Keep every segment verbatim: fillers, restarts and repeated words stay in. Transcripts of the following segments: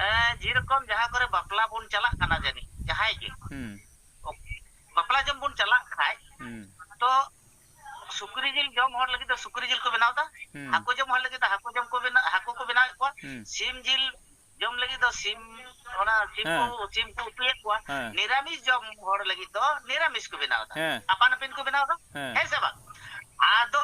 ᱦᱮᱸ, ᱡᱮᱨᱚᱠᱚᱢ ᱡᱟᱦᱟᱸ ᱠᱚᱨᱮ ᱵᱟᱯᱞᱟ ᱵᱚᱱ ᱪᱟᱞᱟᱜ ᱠᱟᱱᱟ, ᱡᱟᱹᱱᱤᱡ ᱡᱟᱦᱟᱸᱭ ᱜᱮ, ᱦᱩᱸ᱾ ᱵᱟᱯᱞᱟ ᱡᱚᱢ ᱵᱚᱱ ᱪᱟᱞᱟᱜ ᱠᱷᱟᱡ, ᱦᱩᱸ᱾ ᱛᱚ ᱥᱩᱠᱨᱤ ᱡᱤᱞ ᱡᱚᱢ ᱦᱚᱲ ᱞᱟᱹᱜᱤᱫ ᱫᱚ ᱥᱩᱠᱨᱤ ᱡᱤᱞ ᱠᱚ ᱵᱮᱱᱟᱣ ᱮᱫᱟ, ᱦᱩᱸ᱾ ᱦᱟᱹᱠᱩ ᱡᱚᱢ ᱦᱚᱲ ᱞᱟᱹᱜᱤᱫ ᱫᱚ ᱦᱟᱹᱠᱩ ᱡᱚᱢ ᱠᱚ ᱵᱮᱱᱟᱣ, ᱦᱟᱹᱠᱩ ᱠᱚ ᱵᱮᱱᱟᱣᱮᱫ ᱠᱚᱣᱟ, ᱦᱩᱸ᱾ ᱥᱤᱢ ᱡᱤᱞ ᱡᱚᱢ ᱞᱟᱹᱜᱤᱫ ᱫᱚ ᱥᱤᱢ, ᱚᱱᱟ ᱥᱤᱢ ᱠᱚ, ᱦᱮᱸ᱾ ᱥᱤᱢ ᱠᱚ ᱩᱛᱩᱭᱮᱫ ᱠᱚᱣᱟ, ᱦᱮᱸ᱾ ᱱᱤᱨᱟᱢᱤᱥ ᱡᱚᱢ ᱦᱚᱲ ᱞᱟᱹᱜᱤᱫ ᱫᱚ ᱱᱤᱨᱟᱢᱤᱥ ᱠᱚ ᱵᱮᱱᱟᱣ ᱮᱫᱟ, ᱦᱮᱸ᱾ ᱟᱯᱟᱱ ᱟᱹᱯᱤᱱ ᱠᱚ ᱵᱮᱱᱟᱣ ᱮᱫᱟ, ᱦᱮᱸ᱾ ᱦᱮᱸ ᱥᱮ ᱵᱟᱝ? ᱟᱫᱚ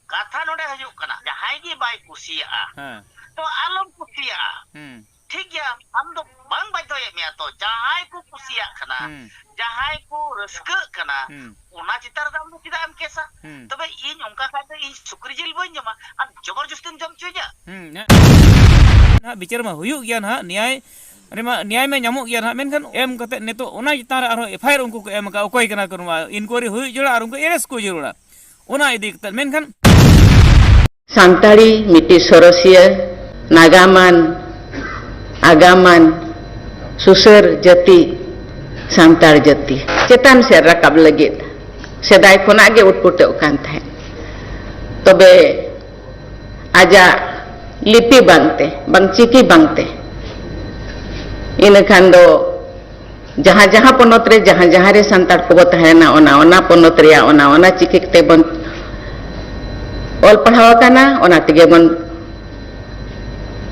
ᱠᱟᱛᱷᱟ ᱱᱚᱰᱮ ᱦᱩᱭᱩᱜ ᱠᱟᱱᱟ, ᱡᱟᱦᱟᱸᱭ ᱜᱮ ᱵᱟᱭ ᱠᱩᱥᱤᱭᱟᱜᱼᱟ, ᱦᱮᱸ᱾ ᱛᱚ ᱟᱞᱚᱢ ᱠᱩᱥᱤᱭᱟᱜᱼᱟ᱾ ᱦᱩᱸ᱾ ᱴᱷᱤᱠ ᱜᱮᱭᱟ, ᱟᱢ ᱫᱚ ᱵᱟᱝ ᱵᱟᱫᱽᱫᱷᱚᱭᱮᱫ ᱢᱮᱭᱟ ᱛᱚ, ᱡᱟᱦᱟᱸᱭ ᱠᱚ ᱠᱩᱥᱤᱭᱟᱜ ᱠᱟᱱᱟ, ᱦᱩᱸ᱾ ᱡᱟᱦᱟᱸᱭ ᱠᱚ ᱨᱟᱹᱥᱠᱟᱹᱜ ᱠᱟᱱᱟ, ᱦᱩᱸ᱾ ᱚᱱᱟ ᱪᱮᱛᱟᱱ ᱨᱮᱫᱚ ᱟᱢ ᱫᱚ ᱪᱮᱫᱟᱜ ᱮᱢ ᱠᱮᱥᱟ? ᱦᱩᱸ᱾ ᱛᱚᱵᱮ ᱤᱧ ᱚᱱᱠᱟ ᱠᱷᱟᱡ ᱫᱚ ᱤᱧ ᱥᱩᱠᱨᱤ ᱡᱤᱞ ᱵᱟᱹᱧ ᱡᱚᱢᱟ, ᱟᱢ ᱡᱚᱵᱚᱨᱡᱚᱥᱛᱤᱢ ᱡᱚᱢ ᱦᱚᱪᱚᱧᱟ? ᱦᱩᱸ, ᱱᱟᱦᱟᱜ ᱵᱤᱪᱟᱹᱨ ᱢᱟ ᱦᱩᱭᱩᱜ ᱜᱮᱭᱟ ᱱᱟᱦᱟᱜ, ᱱᱮᱭᱟᱭ ᱨᱮᱢᱟ, ᱱᱮᱭᱟᱭ ᱢᱟ ᱧᱟᱢᱚᱜ ᱜᱮᱭᱟ ᱱᱟᱦᱟᱜ, ᱢᱮᱱᱠᱷᱟᱱ ᱮᱢ ᱠᱟᱛᱮ ᱱᱤᱛᱚᱜ ᱚᱱᱟ ᱪᱮᱛᱟᱱ ᱨᱮ ᱟᱨᱦᱚᱸ ᱮᱯᱷ ᱟᱭ ᱟᱨ ᱩᱱᱠᱩ ᱠᱚ ᱮᱢ ᱟᱠᱟᱫ, ᱚᱠᱚᱭ ᱠᱟᱱᱟ ᱠᱚ ᱱᱚᱣᱟ ᱤᱱᱠᱩᱭᱟᱨᱤ ᱦᱩᱭ ᱡᱟᱹᱨᱩᱲᱟ ᱟᱨ ᱩᱱᱠᱩ ᱮᱨᱮᱥᱴ ᱠᱚ ᱡᱟᱹᱨᱩᱲᱟ᱾ ᱚᱱᱟ ᱤᱫᱤ ᱠᱟᱛᱮ, ᱢᱮᱱᱠᱷᱟᱱ ᱥᱟᱱᱛᱟᱲᱤ ᱢᱤᱫᱴᱤᱡ ᱥᱚᱨᱚᱥᱤᱭᱟᱹ, ᱱᱟᱜᱟᱢᱟᱱ, ᱟᱜᱟᱢᱟᱱ, ᱥᱩᱥᱟᱹᱨ ᱡᱟᱹᱛᱤ, ᱥᱟᱱᱛᱟᱲ ᱡᱟᱹᱛᱤ ᱪᱮᱛᱟᱱ ᱥᱮᱫ ᱨᱟᱠᱟᱵ ᱞᱟᱹᱜᱤᱫ ᱥᱮᱫᱟᱭ ᱠᱷᱚᱱᱟᱜ ᱜᱮ ᱩᱴᱯᱩᱴᱟᱹᱜ ᱠᱟᱱ ᱛᱟᱦᱮᱸᱫ᱾ ᱛᱚᱵᱮ ᱟᱡᱟᱜ ᱞᱤᱯᱤ ᱵᱟᱝᱛᱮ, ᱵᱟᱝ ᱪᱤᱠᱤ ᱵᱟᱝᱛᱮ, ᱤᱱᱟᱹ ᱠᱷᱟᱱ ᱫᱚ ᱡᱟᱦᱟᱸ ᱡᱟᱦᱟᱸ ᱯᱚᱱᱚᱛ ᱨᱮ ᱡᱟᱦᱟᱸ ᱡᱟᱦᱟᱸ ᱨᱮ ᱥᱟᱱᱛᱟᱲ ᱠᱚᱵᱚ ᱛᱟᱦᱮᱱᱟ, ᱚᱱᱟ ᱚᱱᱟ ᱯᱚᱱᱚᱛ ᱨᱮᱭᱟᱜ ᱚᱱᱟ ᱚᱱᱟ ᱪᱤᱠᱤ ᱛᱮᱵᱚᱱ ᱚᱞ ᱯᱟᱲᱦᱟᱣ ᱟᱠᱟᱱᱟ, ᱚᱱᱟ ᱛᱮᱜᱮ ᱵᱚᱱ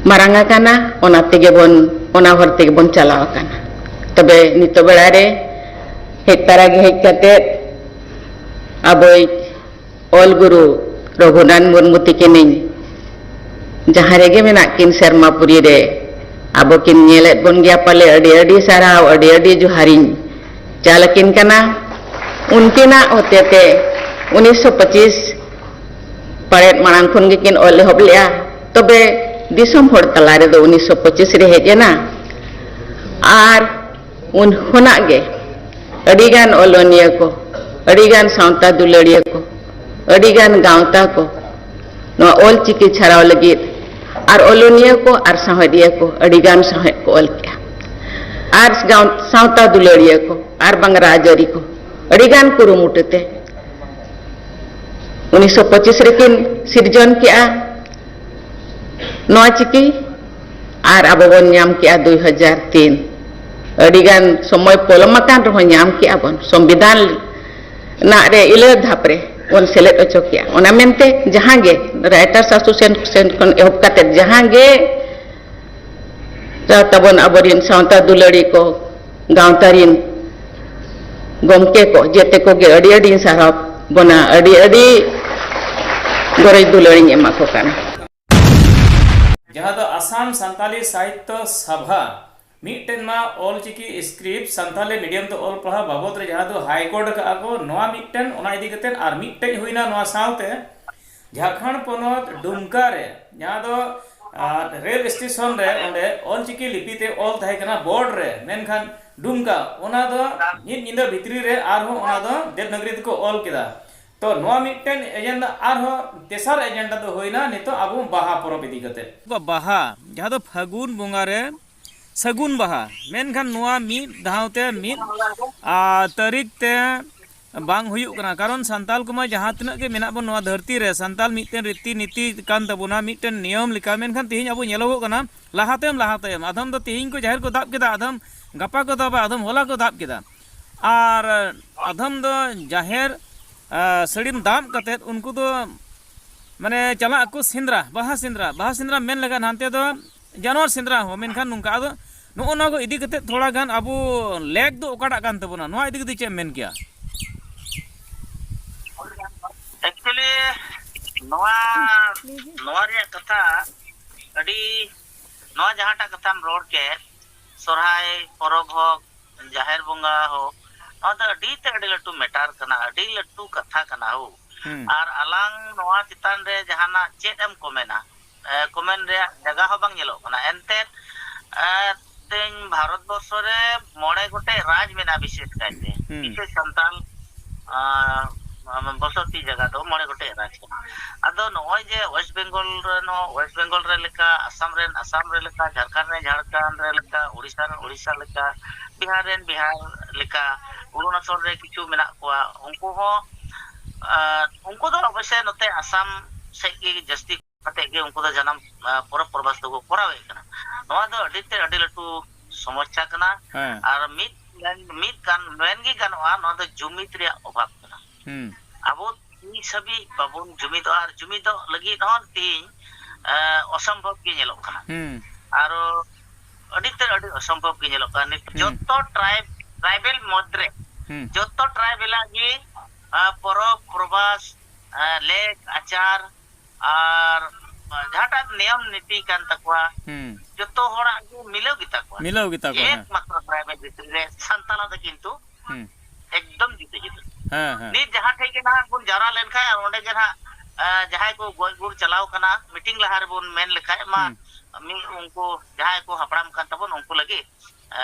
ᱢᱟᱨᱟᱝ ᱟᱠᱟᱱᱟ, ᱚᱱᱟ ᱛᱮᱜᱮ ᱵᱚᱱ, ᱚᱱᱟ ᱦᱚᱨ ᱛᱮᱜᱮ ᱵᱚᱱ ᱪᱟᱞᱟᱣ ᱟᱠᱟᱱᱟ᱾ ᱛᱚᱵᱮ ᱱᱤᱛᱚᱜ ᱵᱮᱲᱟ ᱨᱮ ᱦᱮᱡ ᱛᱟᱨᱟ ᱜᱮ ᱦᱮᱡ ᱠᱟᱛᱮ ᱟᱵᱚᱭᱤᱡ ᱚᱞ ᱜᱩᱨᱩ ᱨᱚᱜᱷᱩᱱᱟᱛᱷ ᱢᱩᱨᱢᱩ ᱛᱤᱠᱤᱱᱤᱧ ᱡᱟᱦᱟᱸ ᱨᱮᱜᱮ ᱢᱮᱱᱟᱜ ᱠᱤᱱ ᱥᱮᱨᱢᱟᱯᱩᱨᱤ ᱨᱮ, ᱟᱵᱚ ᱠᱤᱱ ᱧᱮᱞᱮᱫ ᱵᱚᱱ ᱜᱮᱭᱟ ᱯᱟᱞᱮ, ᱟᱹᱰᱤ ᱟᱹᱰᱤ ᱥᱟᱨᱦᱟᱣ, ᱟᱹᱰᱤ ᱟᱹᱰᱤ ᱡᱚᱦᱟᱨᱤᱧ ᱪᱟᱞ ᱟᱹᱠᱤᱱ ᱠᱟᱱᱟ᱾ ᱩᱱᱠᱤᱱᱟᱜ ᱦᱚᱛᱮᱛᱮ ᱩᱱᱤᱥᱥᱚ ᱯᱚᱸᱪᱤᱥ ᱯᱟᱲᱮᱫ ᱢᱟᱲᱟᱝ ᱠᱷᱚᱱ ᱜᱮᱠᱤᱱ ᱚᱞ ᱮᱦᱚᱵ ᱞᱮᱜᱼᱟ, ᱛᱚᱵᱮ ᱫᱤᱥᱚᱢ ᱦᱚᱲ ᱛᱟᱞᱟ ᱨᱮᱫᱚ ᱩᱱᱤᱥᱥᱚ ᱯᱚᱸᱪᱤᱥ ᱨᱮ ᱦᱮᱡ ᱮᱱᱟ᱾ ᱟᱨ ᱩᱱ ᱠᱷᱚᱱᱟᱜ ᱜᱮ ᱟᱹᱰᱤᱜᱟᱱ ᱚᱞᱚᱱᱤᱭᱟᱹ ᱠᱚ, ᱟᱹᱰᱤᱜᱟᱱ ᱥᱟᱶᱛᱟ ᱫᱩᱞᱟᱹᱲᱤᱭᱟᱹ ᱠᱚ, ᱟᱹᱰᱤᱜᱟᱱ ᱜᱟᱶᱛᱟ ᱠᱚ ᱱᱚᱣᱟ ᱚᱞ ᱪᱤᱠᱤ ᱪᱷᱟᱨᱟᱣ ᱞᱟᱹᱜᱤᱫ ᱟᱨ ᱚᱞᱚᱱᱤᱭᱟᱹ ᱠᱚ ᱟᱨ ᱥᱟᱶᱦᱮᱫᱤᱭᱟᱹ ᱠᱚ ᱟᱹᱰᱤᱜᱟᱱ ᱥᱟᱶᱦᱮᱫ ᱠᱚ ᱚᱞ ᱠᱮᱜᱼᱟ᱾ ᱟᱨ ᱜᱟᱶ-, ᱥᱟᱶᱛᱟ ᱫᱩᱞᱟᱹᱲᱤᱭᱟᱹ ᱠᱚ ᱟᱨ ᱵᱟᱝ ᱨᱟᱡᱽᱟᱹᱨᱤ ᱠᱚ ᱟᱹᱰᱤᱜᱟᱱ ᱠᱩᱨᱩᱢᱩᱴᱩ ᱛᱮ ᱩᱱᱤᱥᱥᱚ ᱯᱚᱸᱪᱤᱥ ᱨᱮᱠᱤᱱ ᱥᱤᱨᱡᱚᱱ ᱠᱮᱜᱼᱟ ᱱᱚᱣᱟ ᱪᱤᱠᱤ᱾ ᱟᱨ ᱟᱵᱚ ᱵᱚᱱ ᱧᱟᱢ ᱠᱮᱜᱼᱟ ᱫᱩᱭ ᱦᱟᱡᱟᱨ ᱛᱤᱱ᱾ ᱟᱹᱰᱤᱜᱟᱱ ᱥᱚᱢᱚᱭ ᱯᱚᱞᱚᱢ ᱟᱠᱟᱱ ᱨᱮᱦᱚᱸ ᱧᱟᱢ ᱠᱮᱜᱼᱟ ᱵᱚᱱ, ᱥᱚᱝᱵᱤᱫᱷᱟᱱ ᱨᱮᱱᱟᱜ ᱨᱮ ᱤᱞᱟᱹ ᱫᱷᱟᱯ ᱨᱮ ᱵᱚᱱ ᱥᱮᱞᱮᱫ ᱦᱚᱪᱚ ᱠᱮᱜᱼᱟ᱾ ᱚᱱᱟ ᱢᱮᱱᱛᱮ ᱡᱟᱦᱟᱸ ᱜᱮ Writers Association ᱠᱷᱚᱱ ᱮᱦᱚᱵ ᱠᱟᱛᱮ ᱡᱟᱦᱟᱸ ᱜᱮ ᱛᱟᱵᱚᱱ ᱟᱵᱚᱨᱤᱱ ᱥᱟᱶᱛᱟ ᱫᱩᱞᱟᱹᱲᱤ ᱠᱚ, ᱜᱟᱶᱛᱟ ᱨᱤᱱ ᱜᱚᱢᱠᱮ ᱠᱚ, ᱡᱮᱛᱮ ᱠᱚᱜᱮ ᱟᱹᱰᱤ ᱟᱹᱰᱤᱧ ᱥᱟᱨᱦᱟᱣ ᱵᱚᱱᱟ, ᱟᱹᱰᱤ ᱟᱹᱰᱤ ᱜᱚᱨᱚᱡᱽ ᱫᱩᱞᱟᱹᱲᱤᱧ ᱮᱢᱟ ᱠᱚ ᱠᱟᱱᱟ᱾ ᱡᱟᱦᱟᱸ ᱫᱚ ᱟᱥᱟᱢ ᱥᱟᱱᱛᱟᱞᱤ ᱥᱟᱦᱤᱛᱭᱚ ᱥᱟᱵᱷᱟ ᱢᱤᱫᱴᱮᱱ ᱢᱟ ᱚᱞᱪᱤᱠᱤ ᱥᱠᱨᱤᱯᱴ ᱥᱟᱱᱛᱟᱞᱤ ᱢᱤᱰᱤᱭᱟᱢ ᱛᱮ ᱚᱞ ᱯᱟᱲᱦᱟᱣ ᱵᱟᱵᱚᱫ ᱨᱮ ᱡᱟᱦᱟᱸ ᱫᱚ ᱦᱟᱭ ᱠᱳᱨᱴ ᱟᱠᱟᱫᱼᱟ ᱠᱚ, ᱱᱚᱣᱟ ᱢᱤᱫᱴᱮᱱ, ᱚᱱᱟ ᱤᱫᱤ ᱠᱟᱛᱮ ᱟᱨ ᱢᱤᱫᱴᱮᱡ ᱦᱩᱭᱱᱟ ᱱᱚᱣᱟ ᱥᱟᱶᱛᱮ ᱡᱷᱟᱲᱠᱷᱚᱸᱰ ᱯᱚᱱᱚᱛ ᱰᱩᱢᱠᱟ ᱨᱮ ᱡᱟᱦᱟᱸ ᱫᱚ ᱟᱨ ᱨᱮᱞ ᱥᱴᱮᱥᱚᱱ ᱨᱮ ᱚᱸᱰᱮ ᱚᱞᱪᱤᱠᱤ ᱞᱤᱯᱤ ᱛᱮ ᱚᱞ ᱛᱟᱦᱮᱸ ᱠᱟᱱᱟ ᱵᱳᱨᱰ ᱨᱮ, ᱢᱮᱱᱠᱷᱟᱱ ᱰᱩᱢᱠᱟ ᱚᱱᱟ ᱫᱚ ᱢᱤᱫ ᱧᱤᱫᱟᱹ ᱵᱷᱤᱛᱨᱤ ᱨᱮ ᱟᱨᱦᱚᱸ ᱚᱱᱟ ᱫᱚ ᱫᱮᱵᱽᱱᱟᱜᱚᱨᱤ ᱛᱮᱠᱚ ᱚᱞ ᱠᱮᱫᱟ᱾ ᱛᱚ ᱱᱚᱣᱟ ᱢᱤᱫᱴᱮᱱ ᱮᱡᱮᱱᱰᱟ, ᱟᱨᱦᱚᱸ ᱛᱮᱥᱟᱨ ᱮᱡᱮᱱᱰᱟ ᱫᱚ ᱦᱩᱭᱱᱟ ᱱᱤᱛᱚᱜ ᱟᱵᱚ ᱵᱟᱦᱟ ᱯᱚᱨᱚᱵᱽ ᱤᱫᱤ ᱠᱟᱛᱮ᱾ ᱵᱟᱦᱟ ᱡᱟᱦᱟᱸ ᱫᱚ ᱯᱷᱟᱹᱜᱩᱱ ᱵᱚᱸᱜᱟ ᱨᱮ ᱥᱟᱹᱜᱩᱱ ᱵᱟᱦᱟ, ᱢᱮᱱᱠᱷᱟᱱ ᱱᱚᱣᱟ ᱢᱤᱫ ᱫᱷᱟᱣ ᱛᱮ ᱢᱤᱫ ᱟᱨ ᱛᱟᱹᱨᱤᱠᱷ ᱛᱮ ᱵᱟᱝ ᱦᱩᱭᱩᱜ ᱠᱟᱱᱟ᱾ ᱠᱟᱨᱚᱱ ᱥᱟᱱᱛᱟᱞ ᱠᱚᱢᱟ ᱡᱟᱦᱟᱸ ᱛᱤᱱᱟᱹᱜ ᱜᱮ ᱢᱮᱱᱟᱜ ᱵᱚᱱ ᱱᱚᱣᱟ ᱫᱷᱟᱹᱨᱛᱤ ᱨᱮ, ᱥᱟᱱᱛᱟᱞ ᱢᱤᱫᱴᱮᱱ ᱨᱤᱛᱤ ᱱᱤᱛᱤ ᱠᱟᱱ ᱛᱟᱵᱚᱱᱟ, ᱢᱤᱫᱴᱮᱱ ᱱᱤᱭᱚᱢ ᱞᱮᱠᱟ᱾ ᱢᱮᱱᱠᱷᱟᱱ ᱛᱮᱦᱮᱧ ᱟᱵᱚ ᱧᱮᱞᱚᱜᱚᱜ ᱠᱟᱱᱟ ᱞᱟᱦᱟ ᱛᱟᱭᱚᱢ ᱞᱟᱦᱟ ᱛᱟᱭᱚᱢ, ᱟᱫᱚᱢ ᱫᱚ ᱛᱮᱦᱮᱧ ᱠᱚ ᱡᱟᱦᱮᱨ ᱠᱚ ᱫᱟᱵ ᱠᱮᱫᱟ, ᱟᱫᱚᱢ ᱜᱟᱯᱟ ᱠᱚ ᱫᱟᱵᱟ, ᱟᱫᱚᱢ ᱦᱚᱞᱟ ᱠᱚ ᱫᱟᱵ ᱠᱮᱫᱟ᱾ ᱟᱨ ᱟᱫᱚᱢ ᱫᱚ ᱡᱟᱦᱮᱨ ᱥᱟᱹᱲᱤᱢ ᱫᱟᱵ ᱠᱟᱛᱮᱫ ᱩᱱᱠᱩ ᱫᱚ ᱢᱟᱱᱮ ᱪᱟᱞᱟᱜ ᱟᱠᱚ ᱥᱮᱸᱫᱽᱨᱟ, ᱵᱟᱦᱟ ᱥᱮᱸᱫᱽᱨᱟ᱾ ᱵᱟᱦᱟ ᱥᱮᱸᱫᱽᱨᱟ ᱢᱮᱱ ᱞᱮᱠᱷᱟᱱ ᱦᱟᱱᱛᱮ ᱫᱚ ᱡᱟᱱᱣᱟᱨ ᱥᱮᱸᱫᱽᱨᱟ ᱦᱚᱸ, ᱢᱮᱱᱠᱷᱟᱱ ᱱᱚᱝᱠᱟ ᱟᱫᱚ ᱱᱚᱜᱼᱚ ᱱᱚᱣᱟ ᱠᱚ ᱤᱫᱤ ᱠᱟᱛᱮ ᱛᱷᱚᱲᱟ ᱜᱟᱱ ᱟᱵᱚ ᱞᱮᱠ ᱫᱚ ᱚᱠᱟᱴᱟᱜ ᱠᱟᱱ ᱛᱟᱵᱚᱱᱟ, ᱱᱚᱣᱟ ᱤᱫᱤ ᱠᱟᱛᱮ ᱪᱮᱫ ᱮᱢ ᱢᱮᱱ ᱠᱮᱭᱟ? ᱮᱠᱪᱩᱭᱮᱞᱤ ᱱᱚᱣᱟ ᱱᱚᱣᱟ ᱨᱮᱭᱟᱜ ᱠᱟᱛᱷᱟ ᱟᱹᱰᱤ, ᱱᱚᱣᱟ ᱡᱟᱦᱟᱸᱴᱟᱜ ᱠᱟᱛᱷᱟᱢ ᱨᱚᱲ ᱠᱮᱫ, ᱥᱚᱨᱦᱟᱭ ᱯᱚᱨᱚᱵᱽ ᱦᱳᱠ, ᱡᱟᱦᱮᱨ ᱵᱚᱸᱜᱟ ᱦᱳᱠ, ᱱᱚᱣᱟ ᱫᱚ ᱟᱹᱰᱤ ᱛᱮ ᱟᱹᱰᱤ ᱞᱟᱹᱴᱩ ᱢᱮᱴᱟᱨ ᱠᱟᱱᱟ, ᱟᱹᱰᱤ ᱞᱟᱹᱴᱩ ᱠᱟᱛᱷᱟ ᱠᱟᱱᱟ ᱦᱳ᱾ ᱟᱨ ᱟᱞᱟᱝ ᱱᱚᱣᱟ ᱪᱮᱛᱟᱱ ᱨᱮ ᱡᱟᱦᱟᱱᱟᱜ ᱪᱮᱫ ᱮᱢ ᱠᱚᱢᱮᱱᱟ, ᱠᱚᱢᱮᱱ ᱨᱮᱭᱟᱜ ᱡᱟᱭᱜᱟ ᱦᱚᱸ ᱵᱟᱝ ᱧᱮᱞᱚᱜ ᱠᱟᱱᱟ᱾ ᱮᱱᱛᱮᱫ ᱛᱮᱦᱮᱧ ᱵᱷᱟᱨᱚᱛ ᱵᱚᱨᱥᱚ ᱨᱮ ᱢᱚᱬᱮ ᱜᱚᱴᱮᱡ ᱨᱟᱡᱽ ᱢᱮᱱᱟᱜᱼᱟ, ᱵᱤᱥᱮᱥ ᱠᱟᱭᱛᱮ ᱵᱤᱥᱮᱥ ᱥᱟᱱᱛᱟᱲ ᱵᱚᱥᱚᱛᱤ ᱡᱟᱭᱜᱟ ᱫᱚ ᱢᱚᱬᱮ ᱜᱚᱴᱮᱡ ᱨᱟᱡᱽ ᱠᱟᱱᱟ᱾ ᱟᱫᱚ ᱱᱚᱜᱼᱚᱭ ᱡᱮ ᱳᱭᱮᱥᱴ ᱵᱮᱝᱜᱚᱞ ᱨᱮᱱ ᱦᱚᱸ ᱳᱭᱮᱥᱴ ᱵᱮᱝᱜᱚᱞ ᱨᱮ ᱞᱮᱠᱟ, ᱟᱥᱟᱢ ᱨᱮᱱ ᱟᱥᱟᱢ ᱨᱮ ᱞᱮᱠᱟ, ᱡᱷᱟᱲᱠᱷᱚᱸᱰ ᱨᱮᱱ ᱡᱷᱟᱲᱠᱷᱚᱸᱰ ᱨᱮ ᱞᱮᱠᱟ, ᱳᱰᱤᱥᱟ ᱨᱮᱱ ᱳᱰᱤᱥᱟ ᱞᱮᱠᱟ, ᱵᱤᱦᱟᱨ ᱨᱮᱱ ᱵᱤᱦᱟᱨ ᱞᱮᱠᱟ, ᱚᱨᱩᱱᱟᱪᱚᱞ ᱨᱮ ᱠᱤᱪᱷᱩ ᱢᱮᱱᱟᱜ ᱠᱚᱣᱟ, ᱩᱱᱠᱩ ᱦᱚᱸ ᱩᱱᱠᱩ ᱫᱚ ᱚᱵᱚᱥᱥᱳᱭ ᱱᱚᱛᱮ ᱟᱥᱟᱢ ᱥᱮᱫ ᱜᱮ ᱡᱟᱹᱥᱛᱤ ᱠᱟᱛᱮ ᱜᱮ ᱩᱱᱠᱩ ᱫᱚ ᱡᱟᱱᱟᱢ ᱯᱚᱨᱚᱵᱽ ᱯᱚᱨᱵᱟᱥ ᱫᱚᱠᱚ ᱠᱚᱨᱟᱣᱮᱫ ᱠᱟᱱᱟ᱾ ᱱᱚᱣᱟ ᱫᱚ ᱟᱹᱰᱤ ᱛᱮ ᱟᱹᱰᱤ ᱞᱟᱹᱴᱩ ᱥᱚᱢᱚᱥᱥᱟ ᱠᱟᱱᱟ᱾ ᱦᱮᱸ᱾ ᱟᱨ ᱢᱤᱫ ᱢᱮᱱ, ᱢᱤᱫ ᱜᱟᱱ ᱢᱮᱱ ᱜᱮ ᱜᱟᱱᱚᱜᱼᱟ, ᱱᱚᱣᱟ ᱫᱚ ᱡᱩᱢᱤᱫ ᱨᱮᱭᱟᱜ ᱚᱵᱷᱟᱵ ᱠᱟᱱᱟ᱾ ᱦᱩᱸ᱾ ᱟᱵᱚ ᱛᱤᱥ ᱦᱟᱹᱵᱤᱡ ᱵᱟᱵᱚᱱ ᱡᱩᱢᱤᱫᱚᱜᱼᱟ, ᱟᱨ ᱡᱩᱢᱤᱫᱚᱜ ᱞᱟᱹᱜᱤᱫ ᱦᱚᱸ ᱛᱤᱦᱤᱧ, ᱮ, ᱚᱥᱚᱢᱵᱷᱚᱵ ᱜᱮ ᱧᱮᱞᱚᱜ ᱠᱟᱱᱟ᱾ ᱦᱩᱸ᱾ ᱟᱨᱚ ᱟᱹᱰᱤ ᱛᱮ ᱟᱹᱰᱤ ᱚᱥᱚᱢᱵᱷᱚᱵ ᱜᱮ ᱧᱮᱞᱚᱜ ᱠᱟᱱᱟ᱾ ᱱᱤᱛ ᱦᱩᱸ᱾ ᱡᱚᱛᱚ tribe, tribal ᱢᱚᱫᱽᱫᱷᱮ ᱨᱮ ᱦᱩᱸ᱾ ᱡᱚᱛᱚ tribe ᱟᱜ ᱜᱮ, ᱟ, ᱯᱚᱨᱚᱵᱽ, ᱯᱚᱨᱵᱟᱥ, ᱟ, ᱞᱮᱠ, ᱟᱪᱟᱨ ᱟᱨ ᱡᱟᱦᱟᱸᱴᱟᱜ ᱱᱤᱭᱚᱢ ᱱᱤᱛᱤ ᱠᱟᱱ ᱛᱟᱠᱚᱣᱟ, ᱦᱩᱸ᱾ ᱡᱚᱛᱚ ᱦᱚᱲᱟᱜ ᱜᱮ ᱢᱤᱞᱟᱹᱣ ᱜᱮᱛᱟ ᱠᱚᱣᱟ᱾ ᱢᱤᱞᱟᱹᱣ ᱜᱮᱛᱟ ᱠᱚᱣᱟ, ᱦᱮᱸ᱾ ᱮᱠᱢᱟᱛᱨᱚ tribal ᱵᱷᱤᱛᱨᱤ ᱨᱮ ᱥᱟᱱᱛᱟᱲᱟᱜ ᱫᱚ ᱠᱤᱱᱛᱩ ᱦᱩᱸ᱾ ᱮᱠᱫᱚᱢ ᱡᱩᱫᱟᱹ ᱡᱩᱫᱟᱹ᱾ ᱦᱮᱸ, ᱦᱮᱸ᱾ ᱱᱤᱛ ᱡᱟᱦᱟᱸ ᱴᱷᱮᱡ ᱜᱮ ᱱᱟᱦᱟᱜ ᱵᱚᱱ ᱡᱟᱣᱨᱟ ᱞᱮᱱᱠᱷᱟᱱ, ᱟᱨ ᱚᱸᱰᱮ ᱜᱮ ᱱᱟᱦᱟᱜ, ᱮ, ᱡᱟᱦᱟᱸᱭ ᱠᱚ ᱜᱚᱡ ᱜᱩᱨ ᱪᱟᱞᱟᱣ ᱠᱟᱱᱟ, meeting ᱞᱟᱦᱟ ᱨᱮᱵᱚᱱ ᱢᱮᱱ ᱞᱮᱠᱷᱟᱡ ᱢᱟ, ᱦᱩᱸ᱾ ᱢᱤᱫ ᱩᱱᱠᱩ ᱡᱟᱦᱟᱸᱭ ᱠᱚ ᱦᱟᱯᱲᱟᱢ ᱠᱟᱱ ᱛᱟᱵᱚᱱ, ᱩᱱᱠᱩ ᱞᱟᱹᱜᱤᱫ, ᱮ,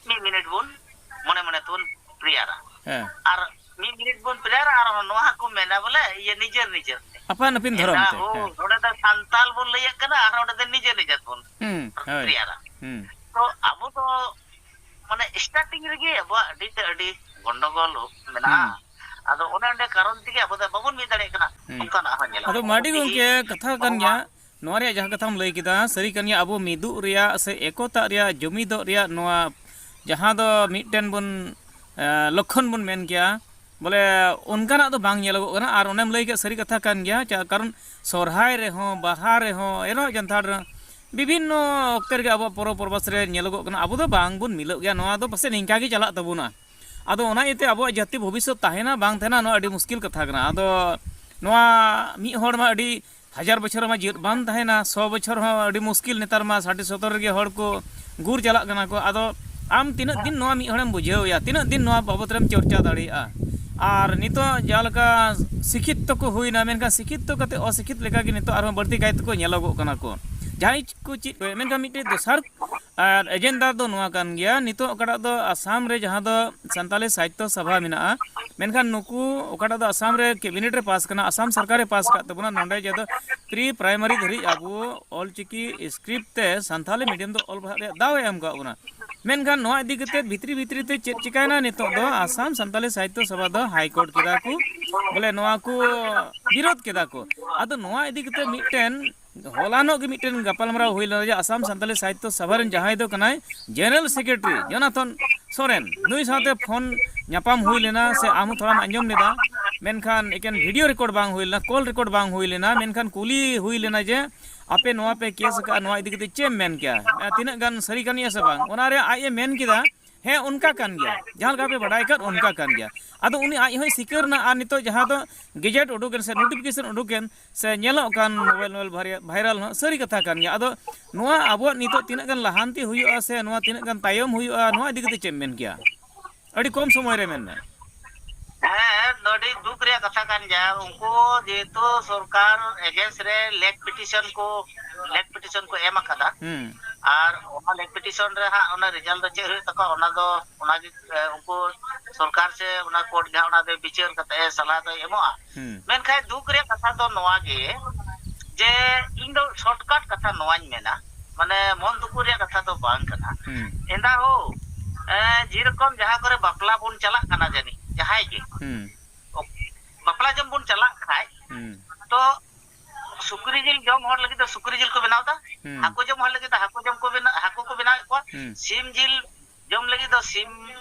ᱢᱤᱫ ᱢᱤᱱᱤᱴ ᱵᱚᱱ ᱢᱚᱱᱮ ᱢᱚᱱᱮ ᱛᱮᱵᱚᱱ ᱯᱨᱮᱭᱟᱨᱟ᱾ ᱦᱮᱸ᱾ ᱟᱨ ᱢᱤᱫ ᱢᱤᱱᱤᱴ ᱵᱚᱱ ᱯᱨᱮᱭᱟᱨᱟ, ᱟᱨ ᱱᱚᱣᱟ ᱦᱚᱸᱠᱚ ᱢᱮᱱᱟ ᱵᱚᱞᱮ, ᱤᱭᱟᱹ, ᱱᱤᱡᱮᱨ ᱱᱤᱡᱮᱨ ᱛᱮ᱾ ᱟᱯᱟᱱ ᱟᱹᱯᱤᱱ ᱫᱷᱚᱨᱚᱢ ᱮᱱᱟ ᱛᱮ, ᱦᱳ, ᱦᱮᱸ᱾ ᱱᱚᱰᱮ ᱫᱚ ᱥᱟᱱᱛᱟᱞ ᱵᱚᱱ ᱞᱟᱹᱭᱮᱫ ᱠᱟᱱᱟ, ᱟᱨ ᱱᱚᱰᱮ ᱫᱚ ᱱᱤᱡᱮᱨ ᱱᱤᱡᱮᱨ ᱵᱚᱱ ᱦᱩᱸ, ᱦᱳᱭ᱾ ᱯᱨᱮᱭᱟᱨᱟ᱾ ᱦᱩᱸ᱾ ᱛᱚ ᱟᱵᱚ ᱫᱚ ᱢᱟᱱᱮ starting ᱨᱮᱜᱮ ᱟᱵᱚᱣᱟᱜ ᱟᱹᱰᱤ ᱛᱮ ᱟᱹᱰᱤ ᱜᱚᱱᱰᱚᱜᱳᱞ ᱢᱮᱱᱟᱜᱼᱟ᱾ ᱦᱩᱸ᱾ ᱟᱫᱚ ᱚᱱᱮ ᱚᱸᱰᱮ ᱠᱟᱨᱚᱱ ᱛᱮᱜᱮ ᱟᱵᱚ ᱫᱚ ᱵᱟᱵᱚᱱ ᱢᱤᱫ ᱫᱟᱲᱮᱭᱟᱜ ᱠᱟᱱᱟ᱾ ᱦᱩᱸ᱾ ᱚᱱᱠᱟᱱᱟᱜ ᱦᱚᱸ ᱧᱮᱞᱚᱜ ᱟᱫᱚ ᱠᱟᱱᱟ᱾ ᱢᱟᱹᱰᱤ ᱛᱮᱜᱮ ᱜᱚᱢᱠᱮ, ᱠᱟᱛᱷᱟ ᱟᱵᱚ ᱠᱟᱱ ᱢᱟ ᱜᱮᱭᱟ, ᱱᱚᱣᱟ ᱨᱮᱭᱟᱜ ᱡᱟᱦᱟᱸ ᱠᱟᱛᱷᱟᱢ ᱞᱟᱹᱭ ᱠᱮᱫᱟ, ᱥᱟᱹᱨᱤ ᱠᱟᱱ ᱜᱮᱭᱟ, ᱟᱵᱚ ᱢᱤᱫᱚᱜ ᱨᱮᱭᱟᱜ ᱥᱮ ᱮᱠᱚᱛᱟᱜ ᱨᱮᱭᱟᱜ, ᱡᱩᱢᱤᱫᱚᱜ ᱨᱮᱭᱟᱜ ᱱᱚᱣᱟ ᱡᱟᱦᱟᱸ ᱫᱚ ᱢᱤᱫᱴᱮᱱ ᱵᱚᱱ, ᱮ, ᱞᱚᱠᱠᱷᱚᱱ ᱵᱚᱱ ᱢᱮᱱ ᱠᱮᱭᱟ, ᱵᱚᱞᱮ ᱚᱱᱠᱟᱱᱟᱜ ᱫᱚ ᱵᱟᱝ ᱧᱮᱞᱚᱜᱚᱜ ᱠᱟᱱᱟ᱾ ᱟᱨ ᱚᱱᱮᱢ ᱞᱟᱹᱭ ᱠᱮᱫ, ᱥᱟᱹᱨᱤ ᱠᱟᱛᱷᱟ ᱠᱟᱱ ᱜᱮᱭᱟ, ᱪᱟ-, ᱠᱟᱨᱚᱱ ᱥᱚᱨᱦᱟᱭ ᱨᱮᱦᱚᱸ, ᱵᱟᱦᱟ ᱨᱮᱦᱚᱸ, ᱮᱨᱚᱜ ᱡᱟᱱᱛᱷᱟᱲ ᱨᱮᱦᱚᱸ, ᱵᱤᱵᱷᱤᱱᱱᱚ ᱚᱠᱛᱮ ᱨᱮᱜᱮ ᱟᱵᱚᱣᱟᱜ ᱯᱚᱨᱚᱵᱽ ᱯᱚᱨᱵᱟᱥ ᱨᱮ ᱧᱮᱞᱚᱜᱚᱜ ᱠᱟᱱᱟ, ᱟᱵᱚ ᱫᱚ ᱵᱟᱝ ᱵᱚᱱ ᱢᱤᱞᱚᱜ ᱜᱮᱭᱟ᱾ ᱱᱚᱣᱟ ᱫᱚ ᱯᱟᱥᱮᱡ ᱱᱤᱝᱠᱟ ᱜᱮ ᱪᱟᱞᱟᱜ ᱛᱟᱵᱚᱱᱟ᱾ ᱟᱫᱚ ᱚᱱᱟ ᱤᱭᱟᱹᱛᱮ ᱟᱵᱚᱣᱟᱜ ᱡᱟᱹᱛᱤ ᱵᱷᱚᱵᱤᱥᱥᱚᱛ ᱛᱟᱦᱮᱱᱟ ᱵᱟᱝ ᱛᱟᱦᱮᱱᱟ, ᱱᱚᱣᱟ ᱟᱹᱰᱤ ᱢᱩᱥᱠᱤᱞ ᱠᱟᱛᱷᱟ ᱠᱟᱱᱟ᱾ ᱟᱫᱚ ᱱᱚᱣᱟ ᱢᱤᱫ ᱦᱚᱲ ᱢᱟ ᱟᱹᱰᱤ ᱦᱟᱡᱟᱨ ᱵᱚᱪᱷᱚᱨ ᱢᱟ ᱡᱤᱭᱟᱹᱫ ᱵᱟᱝ ᱛᱟᱦᱮᱱᱟ, ᱥᱚ ᱵᱚᱪᱷᱚᱨ ᱦᱚᱸ ᱟᱹᱰᱤ ᱢᱩᱥᱠᱤᱞ᱾ ᱱᱮᱛᱟᱨ ᱢᱟ ᱥᱟᱴ ᱥᱚᱛᱛᱚᱨ ᱨᱮᱜᱮ ᱦᱚᱲ ᱠᱚ ᱜᱩᱨ ᱪᱟᱞᱟᱜ ᱠᱟᱱᱟ ᱠᱚ᱾ ᱟᱫᱚ ᱟᱢ ᱛᱤᱱᱟᱹᱜ ᱫᱤᱱ ᱱᱚᱣᱟ ᱢᱤᱫ ᱦᱚᱲᱮᱢ ᱵᱩᱡᱷᱟᱹᱣ ᱮᱭᱟ, ᱛᱤᱱᱟᱹᱜ ᱫᱤᱱ ᱱᱚᱣᱟ ᱵᱟᱵᱚᱛ ᱨᱮᱢ ᱪᱚᱨᱪᱟ ᱫᱟᱲᱮᱭᱟᱜᱼᱟ? ᱟᱨ ᱱᱤᱛᱚᱜ ᱡᱟᱦᱟᱸ ᱞᱮᱠᱟ ᱥᱤᱠᱠᱷᱤᱛ ᱠᱚ ᱦᱩᱭᱱᱟ, ᱢᱮᱱᱠᱷᱟᱱ ᱥᱤᱠᱠᱷᱤᱛ ᱠᱟᱛᱮ ᱚᱥᱤᱠᱠᱷᱤᱛ ᱞᱮᱠᱟ ᱜᱮ ᱱᱤᱛᱚᱜ ᱟᱨᱦᱚᱸ ᱵᱟᱹᱲᱛᱤ ᱠᱟᱭ ᱛᱮᱠᱚ ᱧᱮᱞᱚᱜᱚᱜ ᱠᱟᱱᱟ ᱠᱚ᱾ ᱡᱟᱦᱟᱸᱭ ᱠᱚ ᱪᱮᱫ, ᱢᱮᱱᱠᱷᱟᱱ ᱢᱤᱫᱴᱮᱡ ᱫᱚᱥᱟᱨ ᱟᱨ ᱮᱡᱮᱱᱰᱟ ᱫᱚ ᱱᱚᱣᱟ ᱠᱟᱱ ᱜᱮᱭᱟ, ᱱᱤᱛᱚᱜ ᱚᱠᱟᱴᱟᱜ ᱫᱚ ᱟᱥᱟᱢ ᱨᱮ ᱡᱟᱦᱟᱸ ᱫᱚ ᱥᱟᱱᱛᱟᱞᱤ ᱥᱟᱦᱤᱛᱛᱚ ᱥᱚᱵᱷᱟ ᱢᱮᱱᱟᱜᱼᱟ, ᱢᱮᱱᱠᱷᱟᱱ ᱱᱩᱠᱩ ᱚᱠᱟᱴᱟᱜ ᱫᱚ ᱟᱥᱟᱢ ᱨᱮ ᱠᱮᱵᱤᱱᱮᱴ ᱨᱮ ᱯᱟᱥ ᱠᱟᱱᱟ, ᱟᱥᱟᱢ ᱥᱚᱨᱠᱟᱨ ᱮ ᱯᱟᱥ ᱟᱠᱟᱫ ᱛᱟᱵᱚᱱᱟ, ᱱᱚᱰᱮ ᱡᱟᱦᱟᱸ ᱫᱚ pre primary ᱫᱷᱟᱹᱨᱤᱡ ᱟᱵᱚ ᱚᱞᱪᱤᱠᱤ script ᱛᱮ ᱥᱟᱱᱛᱟᱞᱤ medium ᱫᱚ ᱚᱞ ᱯᱟᱲᱦᱟᱜ ᱨᱮᱭᱟᱜ ᱫᱟᱣ ᱮ ᱮᱢ ᱟᱠᱟᱫ ᱵᱚᱱᱟ᱾ ᱢᱮᱱᱠᱷᱟᱱ ᱱᱚᱣᱟ ᱤᱫᱤ ᱠᱟᱛᱮ ᱵᱷᱤᱛᱨᱤ ᱵᱷᱤᱛᱨᱤ ᱛᱮ ᱪᱮᱫ ᱪᱤᱠᱟᱭᱱᱟ, ᱱᱤᱛᱚᱜ ᱫᱚ ᱟᱥᱟᱢ ᱥᱟᱱᱛᱟᱞᱤ ᱥᱟᱦᱤᱛᱛᱚ ᱥᱚᱵᱷᱟ ᱫᱚ ᱦᱟᱭ ᱠᱳᱨᱴ ᱠᱮᱫᱟ ᱠᱚ, ᱵᱚᱞᱮ ᱱᱚᱣᱟ ᱠᱚ ᱵᱤᱨᱳᱫ ᱠᱮᱫᱟ ᱠᱚ᱾ ᱟᱫᱚ ᱱᱚᱣᱟ ᱤᱫᱤ ᱠᱟᱛᱮ ᱢᱤᱫᱴᱮᱱ ᱦᱚᱞᱟᱱᱚᱜ ᱜᱮ ᱢᱤᱫᱴᱮᱱ ᱜᱟᱯᱟᱞᱢᱟᱨᱟᱣ ᱦᱩᱭ ᱞᱮᱱᱟ ᱡᱮ ᱟᱥᱟᱢ ᱥᱟᱱᱛᱟᱞᱤ ᱥᱟᱦᱤᱛᱛᱚ ᱥᱚᱵᱷᱟ ᱨᱮᱱ ᱡᱟᱦᱟᱸᱭ ᱫᱚ ᱠᱟᱱᱟᱭ ᱡᱮᱱᱟᱨᱟᱞ ᱥᱮᱠᱨᱮᱴᱟᱨᱤ ᱡᱚᱱᱟᱛᱷᱚᱱ ᱥᱚᱨᱮᱱ, ᱱᱩᱭ ᱥᱟᱶᱛᱮ ᱯᱷᱳᱱ ᱧᱟᱯᱟᱢ ᱦᱩᱭ ᱞᱮᱱᱟ, ᱥᱮ ᱟᱢ ᱦᱚᱸ ᱛᱷᱚᱲᱟᱢ ᱟᱸᱡᱚᱢ ᱞᱮᱫᱟ, ᱢᱮᱱᱠᱷᱟᱱ ᱮᱠᱮᱱ ᱵᱷᱤᱰᱤᱭᱳ ᱨᱮᱠᱚᱨᱰ ᱵᱟᱝ ᱦᱩᱭ ᱞᱮᱱᱟ, ᱠᱚᱞ ᱨᱮᱠᱚᱨᱰ ᱵᱟᱝ ᱦᱩᱭ ᱞᱮᱱᱟ, ᱢᱮᱱᱠᱷᱟᱱ ᱠᱩᱞᱤ ᱦᱩᱭ ᱞᱮᱱᱟ ᱡᱮ ᱟᱯᱮ ᱱᱚᱣᱟ ᱯᱮ ᱠᱮᱥ ᱟᱠᱟᱫᱼᱟ, ᱱᱚᱣᱟ ᱤᱫᱤ ᱠᱟᱛᱮ ᱪᱮᱫ ᱮᱢ ᱢᱮᱱ ᱠᱮᱭᱟ? ᱛᱤᱱᱟᱹᱜ ᱜᱟᱱ ᱥᱟᱹᱨᱤ ᱠᱟᱱ ᱜᱮᱭᱟ ᱥᱮ ᱵᱟᱝ? ᱚᱱᱟᱨᱮ ᱟᱡ ᱮ ᱢᱮᱱ ᱠᱮᱫᱟ, ᱦᱮᱸ, ᱚᱱᱠᱟ ᱠᱟᱱ ᱜᱮᱭᱟ, ᱡᱟᱦᱟᱸ ᱞᱮᱠᱟ ᱯᱮ ᱵᱟᱰᱟᱭ ᱠᱟᱫ, ᱚᱱᱠᱟ ᱠᱟᱱ ᱜᱮᱭᱟ᱾ ᱟᱫᱚ ᱩᱱᱤ ᱟᱡ ᱦᱚᱸᱭ ᱥᱤᱠᱟᱹᱨ ᱮᱱᱟ, ᱟᱨ ᱱᱤᱛᱚᱜ ᱡᱟᱦᱟᱸ ᱫᱚ ᱜᱮᱡᱮᱴ ᱩᱰᱩᱠᱮᱱ ᱥᱮ ᱱᱳᱴᱤᱯᱷᱤᱠᱮᱥᱚᱱ ᱩᱰᱩᱠᱮᱱ ᱥᱮ ᱧᱮᱞᱚᱜ ᱠᱟᱱ ᱢᱳᱵᱟᱭᱤᱞ, ᱢᱳᱵᱟᱭᱤᱞ ᱵᱷᱟᱭᱨᱟᱞ ᱦᱚᱸ ᱥᱟᱹᱨᱤ ᱠᱟᱛᱷᱟ ᱠᱟᱱ ᱜᱮᱭᱟ᱾ ᱟᱫᱚ ᱱᱚᱣᱟ ᱟᱵᱚᱣᱟᱜ ᱱᱤᱛᱚᱜ ᱛᱤᱱᱟᱹᱜ ᱜᱟᱱ ᱞᱟᱦᱟᱱᱛᱤ ᱦᱩᱭᱩᱜᱼᱟ ᱥᱮ ᱱᱚᱣᱟ ᱛᱤᱱᱟᱹᱜ ᱜᱟᱱ ᱛᱟᱭᱚᱢ ᱦᱩᱭᱩᱜᱼᱟ, ᱱᱚᱣᱟ ᱤᱫᱤ ᱠᱟᱛᱮ ᱪᱮᱫ ᱮᱢ ᱢᱮᱱ ᱠᱮᱭᱟ? ᱟᱹᱰᱤ ᱠᱚᱢ ᱥᱚᱢᱚᱭ ᱨᱮ ᱢᱮᱱ ᱢᱮ᱾ ᱦᱮᱸ, ᱟᱹᱰᱤ ᱫᱩᱠ ᱨᱮᱭᱟᱜ ᱠᱟᱛᱷᱟ ᱠᱟᱱ ᱜᱮᱭᱟ᱾ ᱩᱱᱠᱩ ᱡᱮᱦᱮᱛᱩ ᱥᱚᱨᱠᱟᱨ against ᱨᱮ ᱞᱮᱠ ᱯᱤᱴᱤᱥᱚᱱ ᱠᱚ, ᱞᱮᱠ ᱯᱤᱴᱤᱥᱚᱱ ᱠᱚ ᱮᱢ ᱟᱠᱟᱫᱟ, ᱦᱩᱸ᱾ ᱟᱨ ᱚᱱᱟ ᱞᱮᱠ ᱯᱤᱴᱤᱥᱚᱱ ᱨᱮ ᱦᱟᱸᱜ ᱚᱱᱟ ᱨᱮᱡᱟᱞᱴ ᱫᱚ ᱪᱮᱫ ᱦᱩᱭᱩᱜ ᱛᱟᱠᱚᱣᱟ, ᱚᱱᱟ ᱫᱚ, ᱚᱱᱟ ᱜᱮ, ᱮ, ᱩᱱᱠᱩ ᱥᱚᱨᱠᱟᱨ ᱥᱮ ᱚᱱᱟ ᱠᱳᱨᱴ ᱜᱮ ᱦᱟᱸᱜ ᱚᱱᱟ ᱫᱚ ᱵᱤᱪᱟᱹᱨ ᱠᱟᱛᱮ ᱥᱟᱞᱟ ᱫᱚᱭ ᱮᱢᱚᱜᱼᱟ᱾ ᱦᱩᱸ᱾ ᱢᱮᱱᱠᱷᱟᱱ ᱫᱩᱠ ᱨᱮᱭᱟᱜ ᱠᱟᱛᱷᱟ ᱫᱚ ᱱᱚᱣᱟ ᱜᱮ ᱡᱮ ᱤᱧ ᱫᱚ ᱥᱚᱨᱴᱠᱟᱴ ᱠᱟᱛᱷᱟ ᱱᱚᱣᱟᱧ ᱢᱮᱱᱟ, ᱢᱟᱱᱮ ᱢᱚᱱ ᱫᱩᱠᱩ ᱨᱮᱭᱟᱜ ᱠᱟᱛᱷᱟ ᱫᱚ ᱵᱟᱝ ᱠᱟᱱᱟ᱾ ᱦᱩᱸ᱾ ᱮᱱᱫᱟ ᱦᱳ, ᱮ, ᱡᱮᱨᱚᱠᱚᱢ ᱡᱟᱦᱟᱸ ᱠᱚᱨᱮ ᱵᱟᱯᱞᱟ ᱵᱚᱱ ᱪᱟᱞᱟᱜ ᱠᱟᱱᱟ, ᱡᱟᱹᱱᱤᱡ ᱡᱟᱦᱟᱸᱭ ᱜᱮ, ᱦᱩᱸ᱾ ᱵᱟᱯᱞᱟ ᱡᱚᱢ ᱵᱚᱱ ᱪᱟᱞᱟᱜ ᱠᱷᱟᱡ, ᱦᱩᱸ᱾ ᱛᱚ ᱥᱩᱠᱨᱤ ᱡᱤᱞ ᱡᱚᱢ ᱦᱚᱲ ᱞᱟᱹᱜᱤᱫ ᱫᱚ ᱥᱩᱠᱨᱤ ᱡᱤᱞ ᱠᱚ ᱵᱮᱱᱟᱣ ᱮᱫᱟ, ᱦᱩᱸ᱾ ᱦᱟᱹᱠᱩ ᱡᱚᱢ ᱦᱚᱲ ᱞᱟᱹᱜᱤᱫ ᱫᱚ ᱦᱟᱹᱠᱩ ᱡᱚᱢ ᱠᱚ ᱵᱮᱱᱟᱣ, ᱦᱟᱹᱠᱩ ᱠᱚ ᱵᱮᱱᱟᱣᱮᱫ ᱠᱚᱣᱟ, ᱦᱩᱸ᱾ ᱥᱤᱢ ᱡᱤᱞ ᱡᱚᱢ ᱞᱟᱹᱜᱤᱫ ᱫᱚ ᱥᱤᱢ,